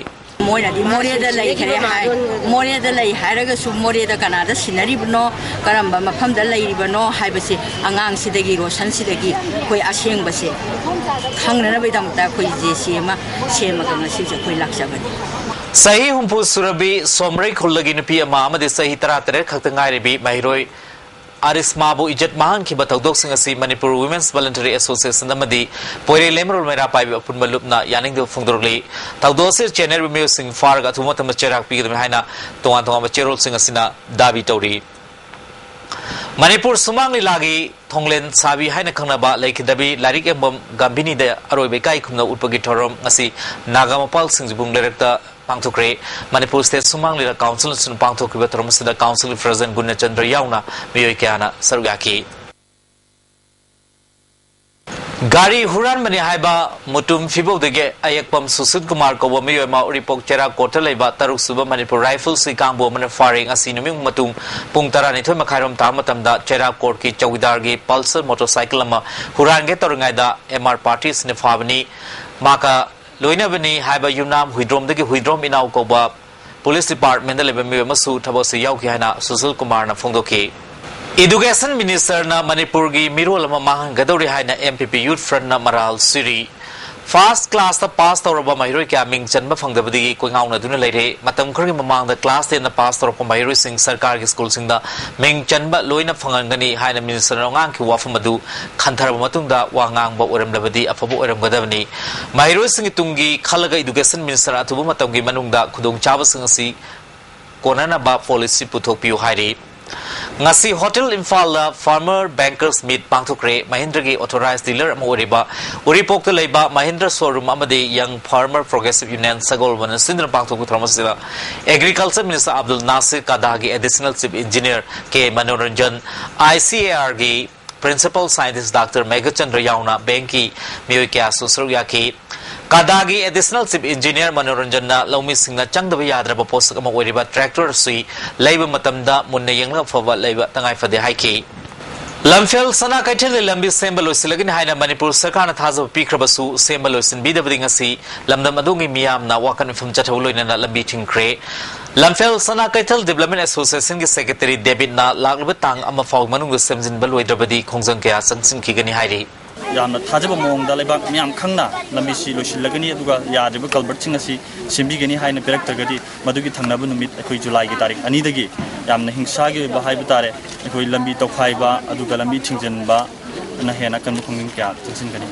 ꯃꯣꯏꯅꯗꯤ ꯃꯣꯔꯦꯗ ꯂꯩꯈ꯭ꯔꯦ ꯍꯥꯏ꯫ ꯃꯣꯔꯦꯗ ꯂꯩ ꯍꯥꯏꯔꯒꯁꯨ ꯃꯣꯔꯦꯗ ꯀꯅꯥꯗ ꯁꯤꯟꯅꯔꯤꯕꯅꯣ, ꯀꯔꯝꯕ ꯃꯐꯝꯗ ꯂꯩꯔꯤꯕꯅꯣ ꯍꯥꯏꯕꯁꯦ ꯑꯉꯥꯡꯁꯤꯗꯒꯤ, ꯔꯣꯁꯟꯁꯤꯗꯒꯤ ꯑꯩꯈꯣꯏ ꯑꯁꯦꯡꯕꯁꯦ ꯈꯪꯅꯅꯕꯒꯤꯗꯃꯛꯇ ꯑꯩꯈꯣꯏ ꯖꯦ ꯁꯤ ꯑꯃ ꯁꯦꯝꯃꯒ ꯉꯁꯤꯁꯦ ꯑꯩꯈꯣꯏ ꯂꯥꯛꯆꯕꯅꯤ꯫ ꯆꯍꯤ ꯍꯨꯝꯐꯨ ꯁꯨꯔꯕꯤ ꯁꯣꯝꯔꯩ ꯈꯨꯜꯗꯒꯤ ꯅꯨꯄꯤ ꯑꯃ ꯑꯃꯗꯤ ꯆꯍꯤ ꯇꯔꯥꯇꯔꯦꯠ ꯈꯛꯇ ꯉꯥꯏꯔꯤꯕꯤ ꯃꯍꯩꯔꯣꯏ ꯑꯔꯤꯁꯃꯥꯕꯨ ꯏꯖꯠ ꯃꯥꯡꯍꯟꯈꯤꯕ ꯊꯧꯗꯣꯛꯁꯤꯡ ꯑꯁꯤ ꯃꯅꯤꯄꯨꯔ Women's Voluntary Association ꯑꯃꯗꯤ ꯄꯣꯏꯔꯩ ꯂꯩꯃꯔꯣꯜ ꯃꯩꯔꯥ ꯄꯥꯏꯕꯤ ꯑꯄꯨꯟꯕ ꯂꯨꯞꯅ ꯌꯥꯅꯤꯡꯗꯕ ꯐꯣꯡꯗꯣꯔꯛꯂꯤ꯫ ꯊꯧꯗꯣꯛ ꯑꯁꯤ ꯆꯦꯟꯅꯔꯤꯕ ꯃꯤꯑꯣꯏꯁꯤꯡ ꯐꯥꯔꯒ ꯑꯊꯨꯕ ꯃꯇꯝꯗ ꯆꯩꯔꯥꯛ ꯄꯤꯒꯗꯕꯅꯤ ꯍꯥꯏꯅ ꯇꯣꯉꯥꯟ ꯇꯣꯉꯥꯟꯕ ꯆꯦꯔꯣꯜꯁꯤꯡ ꯑꯁꯤꯅ ꯗꯥꯕꯤ ꯇꯧꯔꯤ꯫ ꯃꯅꯤꯄꯨꯔ ꯁꯨꯃꯥꯡ ꯂꯤꯂꯥꯒꯤ ꯊꯣꯡꯂꯦꯟ ꯁꯥꯕꯤ ꯍꯥꯏꯅ ꯈꯪꯅꯕ ꯂꯩꯈꯤꯗꯕꯤ ꯂꯥꯏꯔꯤꯛ ꯌꯦꯡꯐꯝ ꯒꯝꯚꯤꯅꯤꯗ ꯑꯔꯣꯏꯕ ꯏꯀꯥꯏ ꯈꯨꯝꯅꯕ ꯎꯠꯄꯒꯤ ꯊꯧꯔꯝ ꯉꯁꯤ ꯅꯥꯒꯥ ꯃꯄꯥꯜ ꯁꯤꯡꯖꯤꯕꯨꯡ ꯂꯩꯔꯛꯇ ꯄꯥꯡꯊꯣꯛꯈ꯭ꯔꯦ꯫ ꯃꯅꯤꯄꯨꯔ ꯁ꯭ꯇꯦꯠ ꯁꯨꯃꯥꯡ ꯂꯤꯂꯥ ꯀꯥꯎꯟꯁꯤꯜ ꯑꯁꯤꯅ ꯄꯥꯡꯊꯣꯛꯈꯤꯕ ꯊꯧꯔꯝ ꯑꯁꯤꯗ ꯀꯥꯎꯟꯁꯤꯜꯒꯤ ꯄ꯭ꯔꯦꯁꯤꯗꯦꯟꯠ ꯒꯨꯅꯆꯟꯗ꯭ꯔ ꯌꯥꯎꯅ ꯃꯤꯑꯣꯏ ꯀꯌꯥꯅ ꯁꯔꯨꯛ ꯌꯥꯈꯤ꯫ ꯒꯥꯔꯤ ꯍꯨꯔꯥꯟꯕꯅꯤ ꯍꯥꯏꯕ ꯃꯨꯇꯨꯝ ꯐꯤꯕꯧꯗꯒꯤ ꯑꯌꯦꯛꯄꯝ ꯁꯨꯁꯤꯜ ꯀꯨꯃꯥꯔ ꯀꯧꯕ ꯃꯤꯑꯣꯏ ꯑꯃ ꯎꯔꯤꯄꯣꯛ ꯆꯦꯔꯥ ꯀꯣꯔꯠꯇ ꯂꯩꯕ ꯇꯔꯨꯛ ꯁꯨꯕ ꯃꯅꯤꯄꯨꯔ ꯔꯥꯏꯐꯜꯁꯀꯤ ꯀꯥꯡꯕꯨ ꯑꯃꯅ ꯐꯥꯔꯦ꯫ ꯉꯁꯤ ꯅꯨꯃꯤꯠ ꯃꯇꯨꯡ ꯄꯨꯡ ꯇꯔꯥꯅꯤꯊꯣꯏ ꯃꯈꯥꯏꯔꯣꯝ ꯇꯥꯕ ꯃꯇꯝꯗ ꯆꯦꯔꯥ ꯀꯣꯔꯠꯀꯤ ꯆꯧꯀꯤꯗꯥꯔꯒꯤ ꯄꯜꯁꯔ ꯃꯣꯇꯣꯔꯁꯥꯏꯀꯜ ꯑꯃ ꯍꯨꯔꯥꯟꯒꯦ ꯇꯧꯔꯤꯉꯩꯗ ꯑꯦꯝ ꯑꯥꯔ ꯄꯥꯔꯇꯤꯁꯤꯅ ꯐꯥꯕꯅꯤ꯫ ꯃꯍꯥꯛꯀ ꯂꯣꯏꯅꯕꯅꯤ ꯍꯥꯏꯕ ꯌꯨꯝꯅꯥꯝ ꯍꯨꯏꯗ꯭ꯔꯣꯝꯗꯒꯤ ꯍꯨꯏꯗ꯭ꯔꯣꯝ ꯏꯅꯥꯎ ꯀꯧꯕ ꯄꯨꯂꯤꯁ ꯗꯤꯄꯥꯔꯠꯃꯦꯟꯗ ꯂꯩꯕ ꯃꯤꯑꯣꯏ ꯑꯃꯁꯨ ꯊꯕꯛ ꯑꯁꯤ ꯌꯥꯎꯈꯤ ꯍꯥꯏꯅ ꯁꯨꯁꯤꯜ ꯀꯨꯃꯥꯔꯅ ꯐꯣꯡꯗꯣꯛꯈꯤ꯫ ꯏꯗꯨꯀꯦꯁꯟ ꯃꯤꯅꯤꯁꯇꯔꯅ ꯃꯅꯤꯄꯨꯔꯒꯤ ꯃꯤꯔꯣꯜ ꯑꯃ ꯃꯥꯡꯍꯟꯒꯗꯧꯔꯤ ꯍꯥꯏꯅ ꯑꯦꯝ ꯄꯤ ꯄꯤ ꯌꯨꯠ ꯐ꯭ꯔꯟꯠꯅ ꯃꯔꯥꯜ ꯁꯤꯔꯤ꯫ ꯐꯥꯔꯁ ꯀ꯭ꯂꯥꯁꯇ ꯄꯥꯁ ꯇꯧꯔꯕ ꯃꯍꯩꯔꯣꯏ ꯀꯌꯥ ꯃꯤꯡ ꯆꯟꯕ ꯐꯪꯗꯕꯗꯒꯤ ꯀꯣꯏꯉꯥꯎꯅꯗꯨꯅ ꯂꯩꯔꯦ꯫ ꯃꯇꯝ ꯈꯔꯒꯤ ꯃꯃꯥꯡꯗ ꯀ꯭ꯂꯥꯁ ꯇꯦꯟꯗ ꯄꯥꯁ ꯇꯧꯔꯛꯄ ꯃꯍꯩꯔꯣꯏꯁꯤꯡ ꯁꯔꯀꯥꯔꯒꯤ ꯁ꯭ꯀꯨꯜꯁꯤꯡꯗ ꯃꯤꯡ ꯆꯟꯕ ꯂꯣꯏꯅ ꯐꯪꯍꯟꯒꯅꯤ ꯍꯥꯏꯅ ꯃꯤꯅꯤꯁꯇꯔꯅ ꯉꯥꯡꯈꯤꯕ ꯋꯥꯐꯝ ꯑꯗꯨ ꯈꯟꯊꯔꯕ ꯃꯇꯨꯡꯗ ꯋꯥ ꯉꯥꯡꯕ ꯑꯣꯏꯔꯝꯂꯕꯗꯤ ꯑꯐꯕ ꯑꯣꯏꯔꯝꯒꯗꯕꯅꯤ꯫ ꯃꯍꯩꯔꯣꯏꯁꯤꯡꯒꯤ ꯇꯨꯡꯒꯤ ꯈꯜꯂꯒ ꯏꯗꯨꯀꯦꯁꯟ ꯃꯤꯅꯤꯁꯇꯔ ꯑꯊꯨꯕ ꯃꯇꯝꯒꯤ ꯃꯅꯨꯡꯗ ꯈꯨꯗꯣꯡꯆꯥꯕꯁꯤꯡ ꯑꯁꯤ ꯀꯣꯟꯅꯅꯕ ꯄꯣꯂꯤꯁꯤ ꯄꯨꯊꯣꯛꯄꯤꯌꯨ ꯍꯥꯏꯔꯤ꯫ ꯉꯁꯤ ꯍꯣꯇꯦꯜ ꯏꯝꯐꯥꯜꯗ ꯐꯥꯔꯃꯔ ꯕꯦꯡꯀꯔꯁ ꯃꯤꯠ ꯄꯥꯡꯊꯣꯛꯈ꯭ꯔꯦ꯫ ꯃꯍꯤꯟꯗ꯭ꯔꯒꯤ ꯑꯣꯊꯣꯔꯥꯏꯖ ꯗꯤꯂꯔ ꯑꯃ ꯑꯣꯏꯔꯤꯕ ꯎꯔꯤꯄꯣꯛꯇ ꯂꯩꯕ ꯃꯍꯤꯟꯗ꯭ꯔ ꯁꯣꯔꯨꯝ ꯑꯃꯗꯤ ꯌꯪ ꯐꯥꯔꯃꯔ ꯄ꯭ꯔꯣꯒ꯭ꯔꯦꯁꯤꯚ ꯌꯨꯅꯤꯌꯟ ꯁꯒꯣꯜꯕꯟꯅ ꯁꯤꯟꯗꯨꯅ ꯄꯥꯡꯊꯣꯛꯄ ꯊꯧꯔꯝ ꯑꯁꯤꯗ ꯑꯦꯒ꯭ꯔꯤꯀꯜꯆꯔ ꯃꯤꯅꯤꯁꯇꯔ ꯑꯕꯗꯨꯜ ꯅꯥꯁꯤꯔ, ꯀꯗꯥꯒꯤ additional chief engineer K Manoranjan, I C A ꯑꯥꯔꯒꯤ ꯄ꯭ꯔꯤꯟꯁꯤꯄꯜ ꯁꯥꯏꯟꯇꯤꯁ ꯗꯥꯛꯇꯔ ꯃꯦꯘꯆꯟꯗ꯭ꯔ ꯌꯥꯎꯅ ꯕꯦꯡꯀꯤ ꯃꯤꯑꯣꯏ ꯀꯌꯥꯁꯨ ꯁꯔꯨꯛ ꯌꯥꯈꯤ꯫ ꯀꯗꯥꯒꯤ ꯑꯦꯗꯤꯁꯅꯦꯜ ꯆꯤꯐ ꯏꯟꯖꯤꯅꯤꯌꯔ ꯃꯅꯣꯔꯟꯖꯟꯅ ꯂꯧꯃꯤꯁꯤꯡꯅ ꯆꯪꯗꯕ ꯌꯥꯗ꯭ꯔꯕ ꯄꯣꯠꯁꯛ ꯑꯃ ꯑꯣꯏꯔꯤꯕ ꯇ꯭ꯔꯦꯛꯇꯔ ꯑꯁꯤ ꯂꯩꯕ ꯃꯇꯝꯗ ꯃꯨꯟꯅ ꯌꯦꯡꯂꯒ ꯑꯐꯕ ꯂꯩꯕ ꯇꯉꯥꯏ ꯐꯗꯦ ꯍꯥꯏꯈꯤ꯫ ꯂꯝꯐꯦꯜ ꯁꯅꯥ ꯀꯩꯊꯦꯜꯒꯤ ꯂꯝꯕꯤ ꯁꯦꯝꯕ ꯂꯣꯏꯁꯤꯜꯂꯒꯅꯤ ꯍꯥꯏꯅ ꯃꯅꯤꯄꯨꯔ ꯁꯔꯀꯥꯔꯅ ꯊꯥꯖꯕ ꯄꯤꯈ꯭ꯔꯕꯁꯨ ꯁꯦꯝꯕ ꯂꯣꯏꯁꯤꯟꯕꯤꯗꯕꯗꯤ ꯉꯁꯤ ꯂꯝꯗꯝ ꯑꯗꯨꯒꯤ ꯃꯤꯌꯥꯝꯅ ꯋꯥꯀꯠ ꯃꯤꯐꯝ ꯆꯠꯊꯕ ꯂꯣꯏꯅꯅ ꯂꯝꯕꯤ ꯊꯤꯡꯈ꯭ꯔꯦ꯫ ꯂꯝꯐꯦꯜ ꯁꯅꯥ ꯀꯩꯊꯦꯜ ꯗꯤꯕ꯭ꯂꯞꯃꯦꯟ ꯑꯦꯁꯣꯁꯤꯌꯦꯁꯟꯒꯤ ꯁꯦꯀ꯭ꯔꯦꯇꯔꯤ ꯗꯦꯕꯤꯠꯅ ꯂꯥꯛꯂꯤꯕ ꯇꯥꯡ ꯑꯃ ꯐꯥꯎ ꯃꯅꯨꯡꯗ ꯁꯦꯝꯖꯤꯟꯕ ꯂꯣꯏꯗ꯭ꯔꯕꯗꯤ ꯈꯣꯡꯖꯪ ꯀꯌꯥ ꯆꯪꯁꯤꯟꯈꯤꯒꯅꯤ ꯍꯥꯏꯔꯤ꯫ ꯌꯥꯝꯅ ꯊꯥꯖꯕ ꯃꯑꯣꯡꯗ ꯂꯩꯕꯥꯛ ꯃꯤꯌꯥꯝ ꯈꯪꯅ ꯂꯝꯕꯤꯁꯤ ꯂꯣꯏꯁꯤꯜꯂꯒꯅꯤ, ꯑꯗꯨꯒ ꯌꯥꯗ꯭ꯔꯤꯕ ꯀꯜꯚꯔꯠꯁꯤꯡ ꯑꯁꯤ ꯁꯦꯝꯕꯤꯒꯅꯤ ꯍꯥꯏꯅ ꯄꯤꯔꯛꯇ꯭ꯔꯒꯗꯤ ꯃꯗꯨꯒꯤ ꯊꯪꯅꯕ ꯅꯨꯃꯤꯠ ꯑꯩꯈꯣꯏ ꯖꯨꯂꯥꯏꯒꯤ ꯇꯥꯔꯤꯛ ꯑꯅꯤꯗꯒꯤ ꯌꯥꯝꯅ ꯍꯤꯡꯁꯥꯒꯤ ꯑꯣꯏꯕ ꯍꯥꯏꯕ ꯇꯥꯔꯦ, ꯑꯩꯈꯣꯏ ꯂꯝꯕꯤ ꯇꯧꯈꯥꯏꯕ ꯑꯗꯨꯒ ꯂꯝꯕꯤ ꯊꯤꯡꯖꯤꯟꯕꯅ ꯍꯦꯟꯅ ꯑꯀꯟꯕ ꯈꯣꯡꯖꯪ ꯀꯌꯥ ꯆꯪꯁꯤꯟꯒꯅꯤ꯫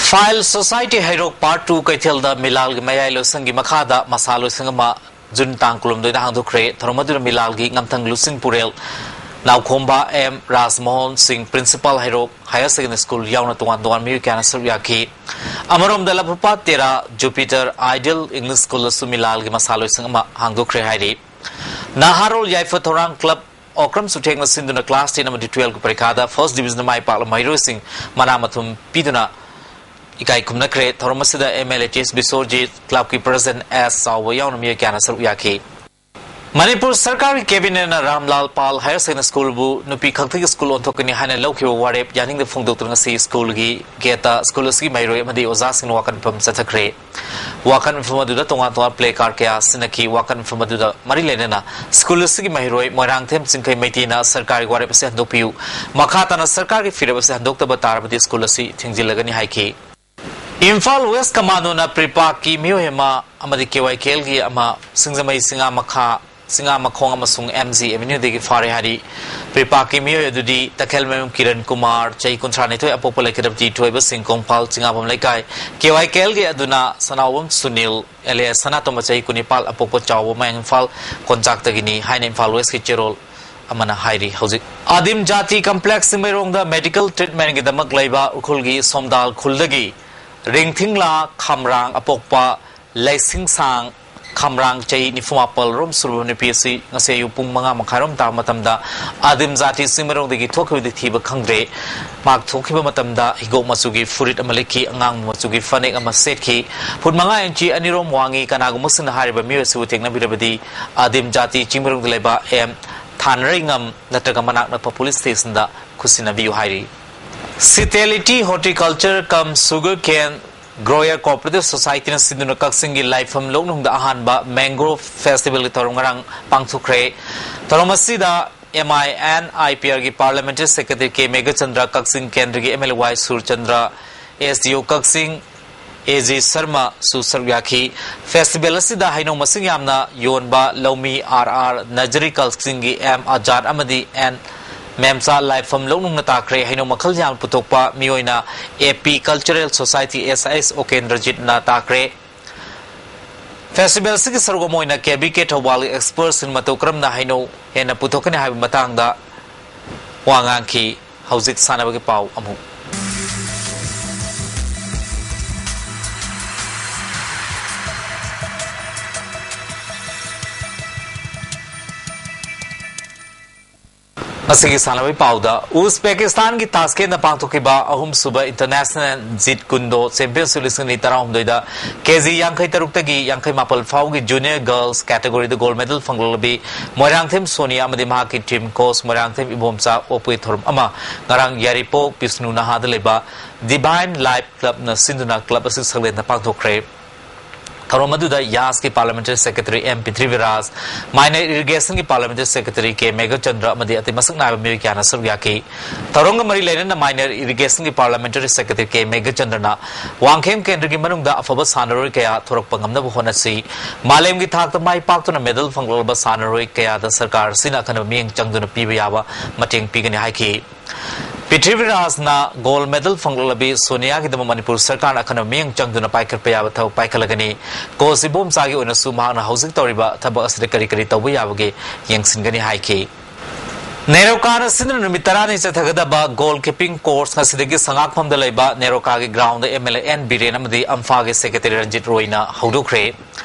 File Society ꯍꯩꯔꯣꯛ Part Two ꯀꯩꯊꯦꯜꯗ ꯃꯤꯂꯥꯜꯒꯤ ꯃꯌꯥꯏ ꯂꯣꯏꯁꯪꯒꯤ ꯃꯈꯥꯗ ꯃꯁꯥ ꯂꯣꯏꯁꯪ ꯑꯃ ꯖꯨꯟ ꯇꯥꯡ ꯀꯨꯟꯍꯨꯝꯗꯣꯏꯗ ꯍꯥꯡꯗꯣꯛꯈ꯭ꯔꯦ꯫ ꯊꯧꯔꯝ ꯑꯗꯨꯗ ꯃꯤꯂꯥꯜꯒꯤ ꯉꯝꯊꯪ ꯂꯨꯆꯤꯡ ꯄꯨꯔꯦꯜ ꯅꯥꯎꯈꯣꯝꯕ ꯑꯦꯝ ꯔꯥꯖꯃꯣꯍꯟ ꯁꯤꯡ, Principal ꯍꯩꯔꯣꯛ Higher Secondary School ꯌꯥꯎꯅ ꯇꯣꯉꯥꯟ ꯇꯣꯉꯥꯟꯕ ꯃꯤꯑꯣꯏ ꯀꯌꯥꯅ ꯁꯔꯨꯛ ꯌꯥꯈꯤ꯫ ꯑꯃꯔꯣꯝꯗ ꯂꯐꯨꯄꯥꯠ ꯇꯦꯔꯥ Jupiter Ideal English School ꯗꯁꯨ ꯃꯤꯂꯥꯜꯒꯤ ꯃꯁꯥ ꯂꯣꯏꯁꯪ ꯑꯃ ꯍꯥꯡꯗꯣꯛꯈ꯭ꯔꯦ ꯍꯥꯏꯔꯤ꯫ ꯅꯍꯥꯔꯣꯜ ꯌꯥꯏꯐ ꯊꯧꯔꯥꯡ club ꯑꯣꯀ꯭ꯔꯝ ꯆꯨꯊꯦꯛꯅ ꯁꯤꯟꯗꯨꯅ class ten ꯑꯃꯗꯤ twelve ꯀꯤ ꯄꯔꯤꯈꯥꯗ first division ꯃꯥꯏ ꯄꯥꯛꯂꯕ ꯃꯍꯩꯔꯣꯏꯁꯤꯡ ꯃꯅꯥ ꯃꯊꯨꯝ ꯄꯤꯗꯨꯅ ꯏꯀꯥꯏ ꯈꯨꯝꯅꯈ꯭ꯔꯦ꯫ ꯊꯧꯔꯝ ꯑꯁꯤꯗ MLA T S Bisorjit, club ꯀꯤ President S ꯆꯥꯎꯕ ꯌꯥꯎꯅ ꯃꯤꯑꯣꯏ ꯀꯌꯥꯅ ꯁꯔꯨꯛ ꯌꯥꯈꯤ꯫ ꯃꯅꯤꯄꯨꯔ ꯁꯔꯀꯥꯔꯒꯤ cabinet ꯅ ꯔꯥꯝꯂꯥꯜ ꯄꯥꯜ Higher Secondary School ꯕꯨ ꯅꯨꯄꯤ ꯈꯛꯇꯒꯤ school ꯑꯣꯟꯊꯣꯛꯀꯅꯤ ꯍꯥꯏꯅ ꯂꯧꯈꯤꯕ ꯋꯥꯔꯦꯞ ꯌꯥꯅꯤꯡꯗꯕ ꯐꯣꯡꯗꯣꯛꯇꯨꯅ ꯉꯁꯤ school ꯒꯤ gate ꯇ school ꯑꯁꯤꯒꯤ ꯃꯍꯩꯔꯣꯏ ꯑꯃꯗꯤ ꯑꯣꯖꯥꯁꯤꯡꯅ ꯋꯥꯀꯠ ꯃꯤꯐꯝ ꯆꯠꯊꯈ꯭ꯔꯦ꯫ ꯋꯥꯀꯠ ꯃꯤꯐꯝ ꯑꯗꯨꯗ ꯇꯣꯉꯥꯟ ꯇꯣꯉꯥꯟꯕ placard ꯀꯌꯥ ꯁꯤꯖꯤꯟꯅꯈꯤ꯫ ꯋꯥꯀꯠ ꯃꯤꯐꯝ ꯑꯗꯨꯗ ꯃꯔꯤ ꯂꯩꯅꯅ school ꯑꯁꯤꯒꯤ ꯃꯍꯩꯔꯣꯏ ꯃꯣꯏꯔꯥꯡꯊꯦꯝ ꯆꯤꯡꯈꯩ ꯃꯩꯇꯩꯅ ꯁꯔꯀꯥꯔꯒꯤ ꯋꯥꯔꯦꯞ ꯑꯁꯤ ꯍꯟꯗꯣꯛꯄꯤꯌꯨ, ꯃꯈꯥ ꯇꯥꯅ ꯁꯔꯀꯥꯔꯒꯤ ꯐꯤꯔꯦꯞ ꯑꯁꯤ ꯍꯟꯗꯣꯛꯇꯕ ꯇꯥꯔꯕꯗꯤ school ꯑꯁꯤ ꯊꯤꯡꯖꯤꯜꯂꯒꯅꯤ ꯍꯥꯏꯈꯤ꯫ ꯏꯝꯐꯥꯜ West Commando ꯅ ꯄ꯭ꯔꯤꯄꯥꯛꯀꯤ ꯃꯤꯑꯣꯏ ꯑꯃ ꯑꯃꯗꯤ KYKL ꯒꯤ ꯑꯃ ꯁꯤꯡꯖꯃꯩ ꯆꯤꯉꯥ ꯃꯈꯥ, ꯆꯤꯉꯥ ꯃꯈꯣꯡ ꯑꯃꯁꯨꯡ MG Avenue ꯗꯒꯤ ꯐꯥꯔꯦ ꯍꯥꯏꯔꯤ꯫ ꯄ꯭ꯔꯤꯄꯥꯛꯀꯤ ꯃꯤꯑꯣꯏ ꯑꯗꯨꯗꯤ ꯇꯈꯦꯜꯃꯌꯨꯝ ꯀꯤꯔꯟ ꯀꯨꯃꯥꯔ, ꯆꯍꯤ ꯀꯨꯟꯊ꯭ꯔꯥ ꯅꯤꯊꯣꯏ, ꯑꯄꯣꯛꯄ ꯂꯩꯈꯤꯗ꯭ꯔꯕꯗꯤ ꯊꯣꯏꯕ ꯁꯤꯡ, ꯀꯣꯡꯐꯥꯜ ꯆꯤꯉꯥꯕꯝ ꯂꯩꯀꯥꯏ꯫ KYKL ꯒꯤ ꯑꯗꯨꯅ ꯁꯅꯥꯎꯕꯝ ꯁꯨꯅꯤꯜ alias ꯁꯅꯥꯇꯣꯝꯕ, ꯆꯍꯤ ꯀꯨꯟꯅꯤꯄꯥꯜ, ꯑꯄꯣꯛꯄ ꯆꯥꯎꯕ ꯃꯌꯥꯡ ꯏꯝꯐꯥꯜ ꯀꯣꯟꯆꯥꯛꯇꯒꯤꯅꯤ ꯍꯥꯏꯅ ꯏꯝꯐꯥꯜ West ꯀꯤ ꯆꯦꯔꯣꯜ ꯑꯃꯅ ꯍꯥꯏꯔꯤ꯫ ꯍꯧꯖꯤꯛ ꯑꯗꯤꯝ ꯖꯥꯇꯤ complex ꯆꯤꯡꯃꯩꯔꯣꯡꯗ medical treatment ꯒꯤꯗꯃꯛ ꯂꯩꯕ ꯎꯈ꯭ꯔꯨꯜꯒꯤ ꯁꯣꯝꯗꯥꯜ ꯈꯨꯜꯗꯒꯤ ꯔꯤꯡꯊꯤꯡꯂꯥ ꯈꯥꯝꯔꯥꯡ ꯑꯄꯣꯛꯄ ꯂꯩꯁꯤꯡꯁꯥꯡ ꯈꯥꯝꯔꯥꯡ, ꯆꯍꯤ ꯅꯤꯐꯨ ꯃꯥꯄꯜ ꯔꯣꯝ ꯁꯨꯔꯕ ꯅꯨꯄꯤ ꯑꯁꯤ ꯉꯁꯤ ꯑꯌꯨꯛ ꯄꯨꯡ ꯃꯉꯥ ꯃꯈꯥꯏꯔꯣꯝ ꯇꯥꯕ ꯃꯇꯝꯗ ꯑꯗꯤꯝ ꯖꯥꯇꯤ ꯆꯤꯡꯃꯩꯔꯣꯡꯗꯒꯤ ꯊꯣꯛꯈꯤꯕꯗꯤ ꯊꯤꯕ ꯈꯪꯗ꯭ꯔꯦ꯫ ꯃꯍꯥꯛ ꯊꯣꯛꯈꯤꯕ ꯃꯇꯝꯗ ꯍꯤꯒꯣꯛ ꯃꯆꯨꯒꯤ ꯐꯨꯔꯤꯠ ꯑꯃ ꯂꯤꯠꯈꯤ, ꯑꯉꯥꯡꯕ ꯃꯆꯨꯒꯤ ꯐꯅꯦꯛ ꯑꯃ ꯁꯦꯠꯈꯤ, ꯐꯨꯠ ꯃꯉꯥ ꯏꯟꯆꯤ ꯑꯅꯤꯔꯣꯝ ꯋꯥꯡꯉꯤ꯫ ꯀꯅꯥꯒꯨꯝꯕꯁꯤꯡꯅ ꯍꯥꯏꯔꯤꯕ ꯃꯤꯑꯣꯏ ꯑꯁꯤꯕꯨ ꯊꯦꯡꯅꯕꯤꯔꯕꯗꯤ ꯑꯗꯤꯝ ꯖꯥꯇꯤ ꯆꯤꯡꯃꯩꯔꯣꯡꯗ ꯂꯩꯕ M ꯊꯥꯅꯔꯩꯉꯝ ꯅꯠꯇ꯭ꯔꯒ ꯃꯅꯥꯛ ꯅꯛꯄ police station ꯗ ꯈꯨꯠꯁꯤꯟꯅꯕꯤꯌꯨ ꯍꯥꯏꯔꯤ꯫ Citality Horticulture cum Sugar Cane Grower Cooperative Society ꯅ ꯁꯤꯟꯗꯨꯅ ꯀꯛꯆꯤꯡꯒꯤ ꯂꯥꯏꯐꯝ ꯂꯣꯛꯅꯨꯡꯗ ꯑꯍꯥꯟꯕ Mangrove Festival ꯒꯤ ꯊꯧꯔꯝ ꯉꯔꯥꯡ ꯄꯥꯡꯊꯣꯛꯈ꯭ꯔꯦ꯫ ꯊꯧꯔꯝ ꯑꯁꯤꯗ MINIPR ꯒꯤ Parliamentary Secretary ꯀꯦ ꯃꯦꯘꯆꯟꯗ꯭ꯔ, ꯀꯛꯆꯤꯡ ꯀꯦꯟꯗ꯭ꯔꯒꯤ MLA Y Surchandra, SDO Kakching, A G ꯁꯔꯃꯁꯨ ꯁꯔꯨꯛ ꯌꯥꯈꯤ꯫ ꯐꯦꯁꯇꯤꯚꯦꯜ ꯑꯁꯤꯗ ꯍꯩꯅꯧ ꯃꯁꯤꯡ ꯌꯥꯝꯅ ꯌꯣꯟꯕ ꯂꯧꯃꯤ ꯑꯥꯔ ꯑꯥꯔ ꯅꯖꯔꯤ ꯀꯜꯁꯤꯡꯒꯤ ꯑꯦꯝ ꯑꯖꯥꯗ ꯑꯃꯗꯤ ꯑꯦꯟ ꯃꯦꯝꯆꯥ ꯂꯥꯏꯐꯝ ꯂꯧꯅꯨꯡꯅ ꯇꯥꯈ꯭ꯔꯦ꯫ ꯍꯩꯅꯧ ꯃꯈꯜ ꯌꯥꯝꯅ ꯄꯨꯊꯣꯛꯄ ꯃꯤꯑꯣꯏꯅ ꯑꯦ ꯄꯤ ꯀꯜꯆꯔꯦꯜ ꯁꯣꯁꯥꯏꯇꯤ ꯑꯦꯁ ꯑꯦꯁ ꯑꯣꯀꯦꯟꯗ꯭ꯔꯖꯤꯠꯅ ꯇꯥꯈ꯭ꯔꯦ꯫ ꯐꯦꯁꯇꯤꯚꯦꯜꯁꯤꯒꯤ ꯁꯔꯨꯛ ꯑꯃ ꯑꯣꯏꯅ ꯀꯦ ꯕꯤ ꯀꯦ ꯊꯧꯕꯥꯜꯒꯤ ꯑꯦꯛꯁꯄꯔꯠꯁꯤꯡ ꯃꯇꯧ ꯀꯔꯝꯅ ꯍꯩꯅꯧ ꯍꯦꯟꯅ ꯄꯨꯊꯣꯛꯀꯅꯤ ꯍꯥꯏꯕꯒꯤ ꯃꯇꯥꯡꯗ ꯋꯥ ꯉꯥꯡꯈꯤ꯫ ꯍꯧꯖꯤꯛ ꯁꯥꯟꯅꯕꯒꯤ ꯄꯥꯎ ꯑꯃꯨꯛ꯫ ꯉꯁꯤꯒꯤ ꯁꯥꯟꯅꯕꯒꯤ ꯄꯥꯎꯗ, ꯎꯖꯕꯦꯀꯤꯁꯇꯥꯟꯒꯤ ꯇꯥꯁꯀꯦꯟꯗ ꯄꯥꯡꯊꯣꯛꯈꯤꯕ ꯑꯍꯨꯝꯁꯨꯕ ꯏꯟꯇꯔꯅꯦꯁꯅꯦꯜ ꯖꯤꯠ ꯀꯨꯟꯗꯣ ꯆꯦꯝꯄꯤꯌꯟꯁꯤꯞ ꯂꯤꯁꯤꯡ ꯑꯅꯤ ꯇꯔꯥꯍꯨꯝꯗꯣꯏꯗ ꯀꯦ ꯖꯤ ꯌꯥꯡꯈꯩ ꯇꯔꯨꯛꯇꯒꯤ ꯌꯥꯡꯈꯩ ꯃꯥꯄꯜ ꯐꯥꯎꯒꯤ ꯖꯨꯅꯤꯌꯔ ꯒꯔꯜꯁ ꯀꯦꯇꯦꯒꯣꯔꯤꯗ ꯒꯣꯜ ꯃꯦꯗꯜ ꯐꯪꯂꯛꯂꯕꯤ ꯃꯣꯏꯔꯥꯡꯊꯦꯝ ꯁꯣꯅꯤꯌꯥ ꯑꯃꯗꯤ ꯃꯍꯥꯛꯀꯤ ꯇꯤꯝ ꯀꯣꯆ ꯃꯣꯏꯔꯥꯡꯊꯦꯝ ꯏꯕꯣꯝꯆꯥ ꯑꯣꯛꯄꯒꯤ ꯊꯧꯔꯝ ꯑꯃ ꯉꯔꯥꯡ ꯌꯥꯏꯔꯤꯄꯣꯛ ꯕꯤꯁꯅꯨ ꯅꯍꯥꯗ ꯂꯩꯕ ꯗꯤꯚꯥꯏꯟ ꯂꯥꯏꯐ ꯀ꯭ꯂꯕꯅ ꯁꯤꯟꯗꯨꯅ ꯀ꯭ꯂꯕ ꯑꯁꯤ ꯁꯪꯂꯦꯟꯗ ꯄꯥꯡꯊꯣꯛꯈ꯭ꯔꯦ꯫ ꯊꯧꯔꯝ ꯑꯗꯨꯗ ꯌꯥꯁꯀꯤ parliamentary secretary M Prithviraj, minor ꯏꯔꯤꯒꯦꯁꯟꯒꯤ ꯄꯥꯔꯂꯤꯌꯥꯃꯦꯟꯇꯔꯤ ꯁꯦꯀ꯭ꯔꯦꯇꯔꯤ ꯀꯦ ꯃꯦꯘꯆꯟꯗ꯭ꯔ ꯑꯃꯗꯤ ꯑꯇꯩ ꯃꯁꯛ ꯅꯥꯏꯕ ꯃꯤꯑꯣꯏ ꯀꯌꯥꯅ ꯁꯔꯨꯛ ꯌꯥꯈꯤ꯫ ꯊꯧꯔꯝꯒ ꯃꯔꯤ ꯂꯩꯅꯅ ꯃꯥꯏꯅꯔ ꯏꯔꯤꯒꯦꯁꯟꯒꯤ ꯄꯥꯔꯂꯤꯌꯥꯃꯦꯟꯇꯔꯤ ꯁꯦꯀ꯭ꯔꯦꯇꯔꯤ ꯀꯦ ꯃꯦꯘꯆꯟꯗ꯭ꯔꯅ ꯋꯥꯡꯈꯦꯝ ꯀꯦꯟꯗ꯭ꯔꯒꯤ ꯃꯅꯨꯡꯗ ꯑꯐꯕ ꯁꯥꯟꯅꯔꯣꯏ ꯀꯌꯥ ꯊꯣꯔꯛꯄ ꯉꯝꯅꯕ ꯍꯣꯠꯅꯁꯤ꯫ ꯃꯥꯂꯦꯝꯒꯤ ꯊꯥꯛꯇ ꯃꯥꯏ ꯄꯥꯛꯇꯨꯅ ꯃꯦꯗꯜ ꯐꯪꯂꯛꯂꯕ ꯁꯥꯟꯅꯔꯣꯏ ꯀꯌꯥꯗ ꯁꯔꯀꯥꯔ ꯑꯁꯤꯅ ꯑꯈꯟꯅꯕ ꯃꯤꯠꯌꯦꯡ ꯆꯪꯗꯨꯅ ꯄꯤꯕ ꯌꯥꯕ ꯃꯇꯦꯡ ꯄꯤꯒꯅꯤ ꯍꯥꯏꯈꯤ꯫ ꯄ꯭ꯔꯤꯊꯤꯕꯤꯔꯥꯖꯅ ꯒꯣꯜ ꯃꯦꯗꯜ ꯐꯪꯂꯛꯂꯕꯤ ꯁꯣꯅꯤꯌꯥꯒꯤꯗꯃꯛ ꯃꯅꯤꯄꯨꯔ ꯁꯔꯀꯥꯔꯅ ꯑꯈꯟꯅꯕ ꯃꯤꯠꯌꯦꯡ ꯆꯪꯗꯨꯅ ꯄꯥꯏꯈꯠꯄ ꯌꯥꯕ ꯊꯕꯛ ꯄꯥꯏꯈꯠꯂꯒꯅꯤ꯫ ꯀꯣꯆ ꯏꯕꯣꯝꯆꯥꯒꯤ ꯑꯣꯏꯅꯁꯨ ꯃꯍꯥꯛꯅ ꯍꯧꯖꯤꯛ ꯇꯧꯔꯤꯕ ꯊꯕꯛ ꯑꯁꯤꯗ ꯀꯔꯤ ꯀꯔꯤ ꯇꯧꯕ ꯌꯥꯕꯒꯦ ꯌꯦꯡꯁꯤꯟꯒꯅꯤ ꯍꯥꯏꯈꯤ꯫ ꯅꯦꯔꯣꯀꯥꯅ ꯁꯤꯟꯗꯨꯅ ꯅꯨꯃꯤꯠ ꯇꯔꯥꯅꯤ ꯆꯠꯊꯒꯗꯕ ꯒꯣꯜ ꯀꯤꯄꯤꯡ ꯀꯣꯔꯁ ꯉꯁꯤꯗꯒꯤ ꯁꯉꯥꯛꯐꯝꯗ ꯂꯩꯕ ꯅꯦꯔꯣꯀꯥꯒꯤ ground M L A N Biren ꯑꯃꯗꯤ ꯑꯝꯐꯥꯒꯤ ꯁꯦꯀ꯭ꯔꯦꯇꯔꯤ ꯔꯟꯖꯤꯠ ꯔꯣꯏꯅ ꯍꯧꯗꯣꯛꯈ꯭ꯔꯦ꯫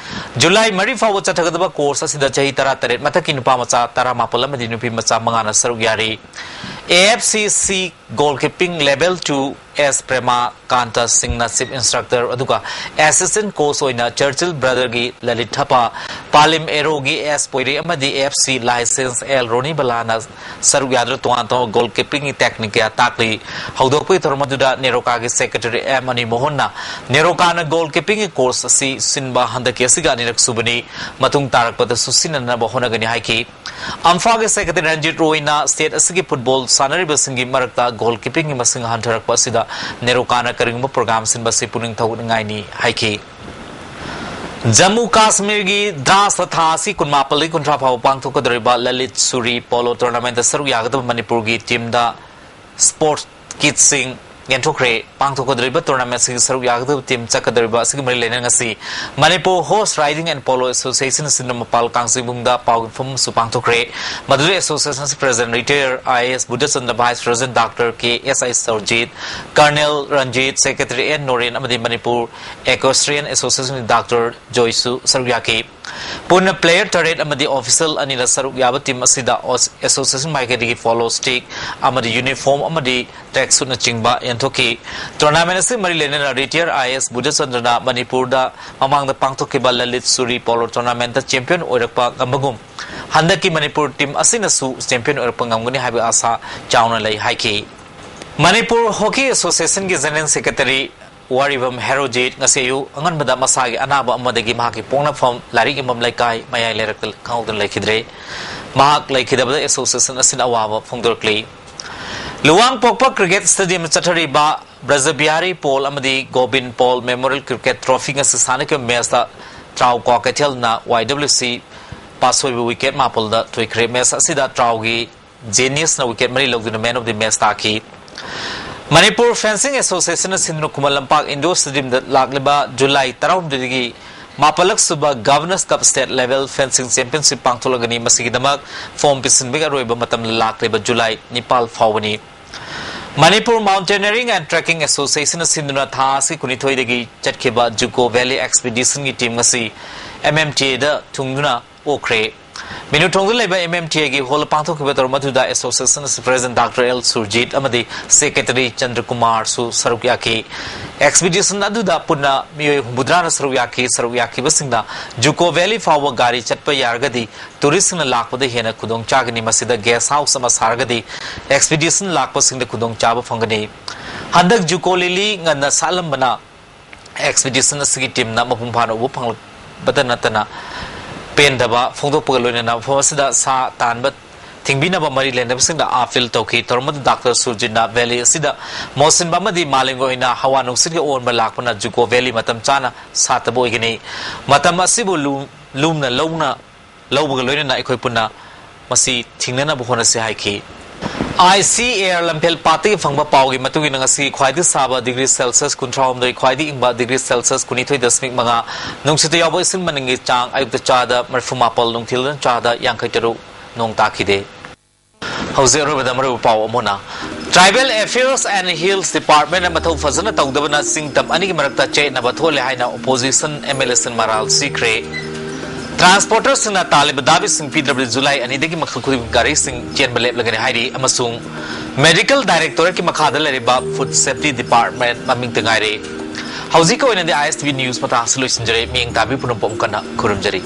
ꯖꯨꯂꯥꯏ ꯃꯔꯤ ꯐꯥꯎꯕ ꯆꯠꯊꯒꯗꯕ ꯀꯣꯔꯁ ꯑꯁꯤꯗ ꯆꯍꯤ ꯇꯔꯥꯇꯔꯦꯠ ꯃꯊꯛꯀꯤ ꯅꯨꯄꯥ ꯃꯆꯥ ꯇꯔꯥꯃꯥꯄꯜ ꯑꯃꯗꯤ ꯅꯨꯄꯤ ꯃꯆꯥ ꯃꯉꯥꯅ ꯁꯔꯨꯛ ꯌꯥꯔꯤ꯫ ꯑꯦ ꯑꯦꯐ ꯁꯤ ꯁꯤ ꯒꯣꯜ ꯀꯤꯄꯤꯡ ꯂꯦꯚꯦꯜ ꯇꯨ ꯑꯦꯁ ꯄ꯭ꯔꯦꯃꯥ ꯀꯥꯟꯇ ꯁꯤꯡꯅ ꯆꯤꯐ ꯏꯟꯁꯇ꯭ꯔꯛꯇꯔ ꯑꯗꯨꯒ ꯑꯦꯁꯤꯁꯇꯦꯟꯠ ꯀꯣꯆ ꯑꯣꯏꯅ ꯆꯔꯆꯤꯜ ꯕ꯭ꯔꯗꯔꯒꯤ ꯂꯂꯤꯠ ꯊꯄꯥ ꯄꯥꯂꯤꯝ ꯑꯦꯔꯣꯒꯤ ꯑꯦꯁ ꯄꯣꯏꯔꯤ ꯑꯃꯗꯤ ꯑꯦꯐ ꯁꯤ ꯂꯥꯏꯁꯦꯟꯁ ꯑꯦꯜ ꯔꯣꯅꯤ ꯕꯂꯥꯅ ꯁꯔꯨꯛ ꯌꯥꯗꯨꯅ ꯇꯣꯉꯥꯟ ꯇꯣꯉꯥꯟꯕ ꯒꯣꯜ ꯀꯤꯄꯤꯡꯒꯤ ꯇꯦꯛꯅꯤꯛ ꯀꯌꯥ ꯇꯥꯛꯂꯤ꯫ ꯍꯧꯗꯣꯛꯄꯒꯤ ꯊꯧꯔꯝ ꯑꯗꯨꯗ ꯅꯦꯔꯣꯀꯥꯒꯤ ꯁꯦꯀ꯭ꯔꯦꯇꯔꯤ ꯑꯦꯝ ꯑꯅꯤ ꯃꯣꯍꯟꯅ ꯅꯦꯔꯣꯀꯥꯅ ꯒꯣꯜ ꯀꯤꯄꯤꯡꯒꯤ ꯀꯣꯔꯁ ꯑꯁꯤ ꯁꯤꯟꯕ ꯍꯟꯗꯛꯀꯤ ꯑꯁꯤꯒ ꯑꯅꯤꯔꯛ ꯁꯨꯕꯅꯤ, ꯃꯇꯨꯡ ꯇꯥꯔꯛꯄꯗꯁꯨ ꯁꯤꯟꯅꯅꯕ ꯍꯣꯠꯅꯒꯅꯤ ꯍꯥꯏꯈꯤ꯫ ꯑꯝꯐꯥꯒꯤ ꯁꯦꯀ꯭ꯔꯦꯇꯔꯤ ꯔꯟꯖꯤꯠ ꯔꯣꯏꯅ ꯁ꯭ꯇꯦꯠ ꯑꯁꯤꯒꯤ ꯐꯨꯠꯕꯣꯜ ꯁꯥꯟꯅꯔꯤꯕꯁꯤꯡꯒꯤ ꯃꯔꯛꯇ ꯒꯣꯜ ꯀꯤꯄꯤꯡꯒꯤ ꯃꯁꯤꯡ ꯍꯟꯊꯔꯛꯄ ꯑꯁꯤꯗ ꯅꯦꯔꯣꯀꯥꯅ ꯀꯔꯤꯒꯨꯝꯕ ꯄ꯭ꯔꯣꯒ꯭ꯔꯥꯝ ꯁꯤꯟꯕ ꯑꯁꯤ ꯄꯨꯛꯅꯤꯡ ꯊꯧꯒꯠꯅꯤꯡꯉꯥꯏꯅꯤ ꯍꯥꯏꯈꯤ꯫ ꯖꯝꯃꯨ ꯀꯥꯁꯃꯤꯔꯒꯤ ꯗ꯭ꯔꯥꯁꯇ ꯊꯥ ꯑꯁꯤ ꯀꯨꯟꯃꯥꯄꯜꯗꯒꯤ ꯀꯨꯟꯊ꯭ꯔꯥ ꯐꯥꯎꯕ ꯄꯥꯡꯊꯣꯛꯀꯗꯧꯔꯤꯕ ꯂꯂꯤꯠ ꯁꯨꯔꯤ ꯄꯣꯂꯣ ꯇꯣꯔꯅꯥꯃꯦꯟꯠꯇ ꯁꯔꯨꯛ ꯌꯥꯒꯗꯕ ꯃꯅꯤꯄꯨꯔꯒꯤ ꯇꯤꯝꯗ ꯁ꯭ꯄꯣꯔꯠꯁ ꯀꯤꯠꯁꯤꯡ ꯌꯦꯟꯊꯣꯛꯈ꯭ꯔꯦ꯫ ꯄꯥꯡꯊꯣꯛꯀꯗꯧꯔꯤꯕ ꯇꯣꯔꯅꯥꯃꯦꯟꯠꯁꯤꯡ ꯁꯔꯨꯛ ꯌꯥꯒꯗꯕ ꯇꯤꯝ ꯆꯠꯀꯗꯧꯔꯤꯕ ꯑꯁꯤꯒꯤ ꯃꯔꯤ ꯂꯩꯅꯅ ꯉꯁꯤ Manipur horse riding and polo association ꯑꯁꯤꯅ ꯃꯄꯥꯜ ꯀꯥꯡꯖꯩꯕꯨꯡꯗ ꯄꯥꯎ ꯃꯤꯐꯝ ꯑꯃꯁꯨ ꯄꯥꯡꯊꯣꯛꯈ꯭ꯔꯦ꯫ ꯃꯗꯨꯗ ꯑꯦꯁꯣꯁꯤꯌꯦꯁꯟ ꯑꯁꯤ president retired I A S Buddhachandra, vice president doctor K S I Surjit, colonel Ranjit, secretary N Noren ꯑꯃꯗꯤ ꯃꯅꯤꯄꯨꯔ ꯏꯀ꯭ꯋꯦꯁꯇ꯭ꯔꯤꯌꯟ ꯑꯦꯁꯣꯁꯤꯌꯦꯁꯟꯒꯤ ꯗꯥꯛꯇꯔ ꯖꯣꯏꯁꯨ ꯁꯔꯨꯛ ꯌꯥꯈꯤ꯫ ꯄꯨꯟꯅ ꯄ꯭ꯂꯦꯌꯔ ꯇꯔꯦꯠ ꯑꯃꯗꯤ ꯑꯣꯐꯤꯁꯤꯌꯦꯜ ꯑꯅꯤꯅ ꯁꯔꯨꯛ ꯌꯥꯕ ꯇꯤꯝ ꯑꯁꯤꯗ ꯑꯣꯁ-, ꯑꯦꯁꯣꯁꯤꯌꯦꯁꯟ ꯃꯥꯏꯀꯩꯗꯒꯤ ꯄꯣꯂꯣ ꯁ꯭ꯇꯤꯛ ꯑꯃꯗꯤ ꯌꯨꯅꯤꯐꯣꯔꯝ ꯑꯃꯗꯤ ꯇ꯭ꯔꯦꯛꯁꯨꯠꯅꯆꯤꯡꯕ ꯌꯦꯟꯊꯣꯛꯈꯤ꯫ ꯇꯣꯔꯅꯥꯃꯦꯟꯠ ꯑꯁꯤꯒ ꯃꯔꯤ ꯂꯩꯅꯅ ꯔꯤꯇꯥꯌꯔ ꯑꯥꯏ ꯑꯦ ꯑꯦꯁ ꯕꯨꯙꯆꯟꯗ꯭ꯔꯅ ꯃꯅꯤꯄꯨꯔꯗ ꯃꯃꯥꯡꯗ ꯄꯥꯡꯊꯣꯛꯈꯤꯕ ꯂꯂꯤꯠ ꯁꯨꯔꯤ ꯄꯣꯂꯣ ꯇꯣꯔꯅꯥꯃꯦꯟꯠꯇ ꯆꯦꯝꯄꯤꯌꯟ ꯑꯣꯏꯔꯛꯄ ꯉꯝꯕꯒꯨꯝ ꯍꯟꯗꯛꯀꯤ ꯃꯅꯤꯄꯨꯔ ꯇꯤꯝ ꯑꯁꯤꯅꯁꯨ ꯆꯦꯝꯄꯤꯌꯟ ꯑꯣꯏꯔꯛꯄ ꯉꯝꯒꯅꯤ ꯍꯥꯏꯕ ꯑꯥꯁꯥ ꯆꯥꯎꯅ ꯂꯩ ꯍꯥꯏꯈꯤ꯫ Manipur hockey ꯑꯦꯁꯣꯁꯤꯌꯦꯁꯟꯒꯤ general secretary ꯋꯥꯔꯤꯕꯝ Herojit ꯉꯁꯤ ꯑꯌꯨꯛ ꯑꯉꯟꯕꯗ ꯃꯁꯥꯒꯤ ꯑꯅꯥꯕ ꯑꯃꯗꯒꯤ ꯃꯍꯥꯛꯀꯤ ꯄꯣꯛꯅꯐꯝ ꯂꯥꯏꯔꯤꯛ ꯌꯦꯟꯐꯝ ꯂꯩꯀꯥꯏ ꯃꯌꯥꯏ ꯂꯩꯔꯛꯇ ꯈꯪꯍꯧꯗꯅ ꯂꯩꯈꯤꯗ꯭ꯔꯦ꯫ ꯃꯍꯥꯛ ꯂꯩꯈꯤꯗꯕꯗ ꯑꯦꯁꯣꯁꯤꯌꯦꯁꯟ ꯑꯁꯤꯅ ꯑꯋꯥꯕ ꯐꯣꯡꯗꯣꯔꯛꯂꯤ꯫ ꯂꯨꯋꯥꯡꯄꯣꯛꯄ ꯀ꯭ꯔꯤꯀꯦꯠ ꯁ꯭ꯇꯦꯗꯤꯌꯝꯗ ꯆꯠꯊꯔꯤꯕ ꯕ꯭ꯔꯖꯕꯤꯍꯥꯔꯤ ꯄꯣꯜ ꯑꯃꯗꯤ Gobin Pal memorial cricket trophy ꯉꯁꯤ ꯁꯥꯟꯅꯈꯤꯕ ꯃꯦꯆꯇ ꯇ꯭ꯔꯥꯎ ꯀ꯭ꯋꯥꯀꯩꯊꯦꯜꯅ ꯋꯥꯏ ꯗꯕ꯭ꯂꯤꯎ ꯁꯤ ꯄꯥꯁꯣꯏꯕꯨ ꯋꯤꯀꯦꯠ ꯃꯥꯄꯜꯗ ꯊꯣꯏꯈ꯭ꯔꯦ꯫ ꯃꯦꯆ ꯑꯁꯤꯗ ꯇ꯭ꯔꯥꯎꯒꯤ ꯖꯦꯅꯤꯁꯅ ꯋꯤꯀꯦꯠ ꯃꯔꯤ ꯂꯧꯗꯨꯅ ꯃꯦꯟ ꯑꯣꯐ ꯗꯤ ꯃꯦꯆ ꯇꯥꯈꯤ꯫ ꯃꯅꯤꯄꯨꯔ ꯐꯦꯟꯁꯤꯡ ꯑꯦꯁꯣꯁꯤꯌꯦꯁꯟꯅ ꯁꯤꯟꯗꯨꯅ ꯈꯨꯃꯟ ꯂꯝꯄꯥꯛ ꯏꯟꯗꯣꯔ ꯁ꯭ꯇꯦꯗꯤꯌꯝꯗ ꯂꯥꯛꯂꯤꯕ ꯖꯨꯂꯥꯏ ꯇꯔꯥꯍꯨꯝꯗꯣꯏꯗꯒꯤ ꯃꯥꯄꯜꯂꯛ ꯁꯨꯕ ꯒꯚꯔꯅꯔꯁ ꯀꯞ ꯁ꯭ꯇꯦꯠ ꯂꯦꯚꯦꯜ ꯐꯦꯟꯁꯤꯡ ꯆꯦꯝꯄꯤꯌꯟꯁꯤꯞ ꯄꯥꯡꯊꯣꯛꯂꯒꯅꯤ꯫ ꯃꯁꯤꯒꯤꯗꯃꯛ ꯐꯣꯔꯝ ꯄꯤꯁꯤꯟꯕꯒꯤ ꯑꯔꯣꯏꯕ ꯃꯇꯝ ꯂꯥꯛꯂꯤꯕ ꯖꯨꯂꯥꯏ ꯅꯤꯄꯥꯜ ꯐꯥꯎꯕꯅꯤ꯫ ꯃꯅꯤꯄꯨꯔ ꯃꯥꯎꯟꯇꯦꯅꯤꯌꯔꯤꯡ ꯑꯦꯟ ꯇ꯭ꯔꯦꯛꯀꯤꯡ ꯑꯦꯁꯣꯁꯤꯌꯦꯁꯟꯅ ꯁꯤꯟꯗꯨꯅ ꯊꯥ ꯑꯁꯤ ꯀꯨꯟꯅꯤꯊꯣꯏꯗꯒꯤ ꯆꯠꯈꯤꯕ ꯖꯨꯀꯣ ꯚꯦꯂꯤ ꯑꯦꯛꯁꯄꯤꯗꯤꯁꯟꯒꯤ ꯇꯤꯝ ꯑꯁꯤ ꯑꯦꯝ ꯑꯦꯝ ꯇꯤ ꯑꯦꯗ ꯊꯨꯡꯗꯨꯅ ꯑꯣꯛꯈ꯭ꯔꯦ꯫ ꯃꯤꯅꯨꯊꯣꯡꯗ ꯂꯩꯕ ꯑꯦꯝ ꯑꯦꯝ ꯇꯤ ꯑꯦꯒꯤ ꯍꯣꯜꯗ ꯄꯥꯡꯊꯣꯛꯈꯤꯕ ꯊꯧꯔꯝ ꯑꯗꯨꯗ association president doctor L Surjit ꯑꯃꯗꯤ ꯁꯦꯀ꯭ꯔꯦꯇꯔꯤ ꯆꯟꯗ꯭ꯔꯀꯨꯃꯥꯔꯁꯨ ꯁꯔꯨꯛ ꯌꯥꯈꯤ꯫ ꯑꯦꯛꯁꯄꯤꯗꯤꯁꯟ ꯑꯗꯨꯗ ꯄꯨꯟꯅ ꯃꯤꯑꯣꯏ ꯍꯨꯝꯐꯨꯇꯔꯥꯅ ꯁꯔꯨꯛ ꯌꯥꯈꯤ꯫ ꯁꯔꯨꯛ ꯌꯥꯈꯤꯕꯁꯤꯡꯅ ꯖꯨꯀꯣ ꯚꯦꯂꯤ ꯐꯥꯎꯕ ꯒꯥꯔꯤ ꯆꯠꯄ ꯌꯥꯔꯒꯗꯤ ꯇꯨꯔꯤꯁꯁꯤꯡꯅ ꯂꯥꯛꯄꯗ ꯍꯦꯟꯅ ꯈꯨꯗꯣꯡ ꯆꯥꯒꯅꯤ꯫ ꯃꯁꯤꯗ ꯒꯦꯁ ꯍꯥꯎꯁ ꯑꯃ ꯁꯥꯔꯒꯗꯤ ꯑꯦꯛꯁꯄꯤꯗꯤꯁꯟ ꯂꯥꯛꯄꯁꯤꯡꯗ ꯈꯨꯗꯣꯡꯆꯥꯕ ꯐꯪꯒꯅꯤ꯫ ꯍꯟꯗꯛ ꯖꯨꯀꯣ ꯂꯤꯂꯤ ꯉꯟꯅ ꯁꯥꯠꯂꯝꯕꯅ ꯑꯦꯛꯁꯄꯤꯗꯤꯁꯟ ꯑꯁꯤꯒꯤ ꯇꯤꯝꯅ ꯃꯄꯨꯡ ꯐꯥꯅ ꯎꯕ ꯐꯪꯂꯛꯄꯗ ꯅꯠꯇꯅ ꯄꯦꯟꯗꯕ ꯐꯣꯡꯗꯣꯛꯄꯒ ꯂꯣꯏꯅꯅ ꯃꯐꯝ ꯑꯁꯤꯗ ꯁꯥ ꯇꯥꯟꯕ ꯊꯤꯡꯕꯤꯅꯕ ꯃꯔꯤ ꯂꯩꯅꯕꯁꯤꯡꯗ ꯑꯥꯄꯤꯜ ꯇꯧꯈꯤ꯫ ꯊꯧꯔꯝ ꯑꯗꯨ ꯗꯥꯛꯇꯔ ꯁꯨꯔꯖꯤꯠꯅ ꯚꯦꯂꯤ ꯑꯁꯤꯗ ꯃꯣꯠꯁꯤꯟꯕ ꯑꯃꯗꯤ ꯃꯥꯂꯦꯝꯒꯤ ꯑꯣꯏꯅ ꯍꯋꯥ ꯅꯨꯡꯁꯤꯠꯀꯤ ꯑꯑꯣꯟꯕ ꯂꯥꯛꯄꯅ ꯖꯨꯀꯣ ꯚꯦꯂꯤ ꯃꯇꯝ ꯆꯥꯅ ꯁꯥꯠꯇꯕ ꯑꯣꯏꯒꯅꯤ꯫ ꯃꯇꯝ ꯑꯁꯤꯕꯨ ꯂꯨ-, ꯂꯨꯝꯅ ꯂꯧꯅ ꯂꯧꯕꯒ ꯂꯣꯏꯅꯅ ꯑꯩꯈꯣꯏ ꯄꯨꯟꯅ ꯃꯁꯤ ꯊꯤꯡꯅꯅꯕ ꯍꯣꯠꯅꯁꯤ ꯍꯥꯏꯈꯤ꯫ ꯑꯥꯏ ꯁꯤ ꯑꯦꯌꯔ ꯂꯝꯐꯦꯜ ꯄꯥꯠꯇꯒꯤ ꯐꯪꯕ ꯄꯥꯎꯒꯤ ꯃꯇꯨꯡ ꯏꯟꯅ ꯉꯁꯤ ꯈ꯭ꯋꯥꯏꯗꯒꯤ ꯁꯥꯕ ꯗꯤꯒ꯭ꯔꯤ ꯁꯦꯜꯁꯤꯌꯁ ꯀꯨꯟꯊ꯭ꯔꯥꯍꯨꯝꯗꯣꯏ, ꯈ꯭ꯋꯥꯏꯗꯒꯤ ꯏꯪꯕ ꯗꯤꯒ꯭ꯔꯤ ꯁꯦꯜꯁꯤꯌꯁ ꯀꯨꯟꯅꯤꯊꯣꯏ ꯗꯁꯃꯤꯛ ꯃꯉꯥ, ꯅꯨꯡꯁꯤꯠꯇ ꯌꯥꯎꯕ ꯏꯁꯤꯡ ꯃꯅꯤꯟꯒꯤ ꯆꯥꯡ ꯑꯌꯨꯛꯇ ꯆꯥꯗ ꯃꯔꯤꯐꯨ ꯃꯥꯄꯜ, ꯅꯨꯡꯊꯤꯜꯗꯅ ꯆꯥꯗ ꯌꯥꯡꯈꯩ ꯇꯔꯨꯛ꯫ ꯅꯣꯡ ꯇꯥꯈꯤꯗꯦ꯫ ꯍꯧꯖꯤꯛ ꯑꯔꯣꯏꯕꯗ ꯃꯔꯨꯑꯣꯏꯕ ꯄꯥꯎ ꯑꯃꯨꯛ ꯍꯟꯅ꯫ ꯇ꯭ꯔꯥꯏꯕꯦꯜ ꯑꯦꯐꯤꯌꯔꯁ ꯑꯦꯟ ꯍꯤꯜꯁ ꯗꯤꯄꯥꯔꯠꯃꯦꯟꯅ ꯃꯊꯧ ꯐꯖꯅ ꯇꯧꯗꯕꯅ ꯆꯤꯡ ꯇꯝ ꯑꯅꯤꯒꯤ ꯃꯔꯛꯇ ꯆꯌꯦꯠꯅꯕ ꯊꯣꯛꯍꯜꯂꯦ ꯍꯥꯏꯅ ꯑꯣꯄꯣꯖꯤꯁꯟ ꯑꯦꯝ ꯑꯦꯜ ꯑꯦꯁꯤꯡ ꯃꯔꯥꯜ ꯁꯤꯈ꯭ꯔꯦ꯫ ꯇ꯭ꯔꯥꯟꯁꯄꯣꯔꯇꯔꯁꯤꯡꯅ ꯇꯥꯜꯂꯤꯕ ꯗꯥꯕꯤꯁꯤꯡ ꯄꯤꯗ꯭ꯔꯕꯗꯤ ꯖꯨꯂꯥꯏ ꯑꯅꯤꯗꯒꯤ ꯃꯈꯜ ꯈꯨꯗꯤꯡꯒꯤ ꯒꯥꯔꯤꯁꯤꯡ ꯆꯦꯟꯕ ꯂꯦꯞꯂꯒꯅꯤ ꯍꯥꯏꯔꯤ ꯑꯃꯁꯨꯡ ꯃꯦꯗꯤꯀꯦꯜ ꯗꯥꯏꯔꯦꯛꯇꯣꯔꯦꯠꯀꯤ ꯃꯈꯥꯗ ꯂꯩꯔꯤꯕ ꯐꯨꯗ ꯁꯦꯐꯇꯤ ꯗꯤꯄꯥꯔꯠꯃꯦꯟ ꯃꯃꯤꯡꯇ ꯉꯥꯏꯔꯦ꯫ ꯍꯧꯖꯤꯛꯀꯤ ꯑꯣꯏꯅꯗꯤ ꯑꯥꯏ ꯑꯦꯁ ꯇꯤ ꯚꯤ ꯅ꯭ꯌꯨꯁ ꯃꯇꯥꯡ ꯑꯁꯤ ꯂꯣꯏꯁꯤꯟꯖꯔꯦ꯫ ꯃꯤꯠꯌꯦꯡ ꯇꯥꯕꯤꯕ ꯄꯨꯝꯅꯃꯛꯄꯨ ꯑꯃꯨꯛ ꯍꯟꯅ ꯈꯨꯔꯨꯝꯖꯔꯤ꯫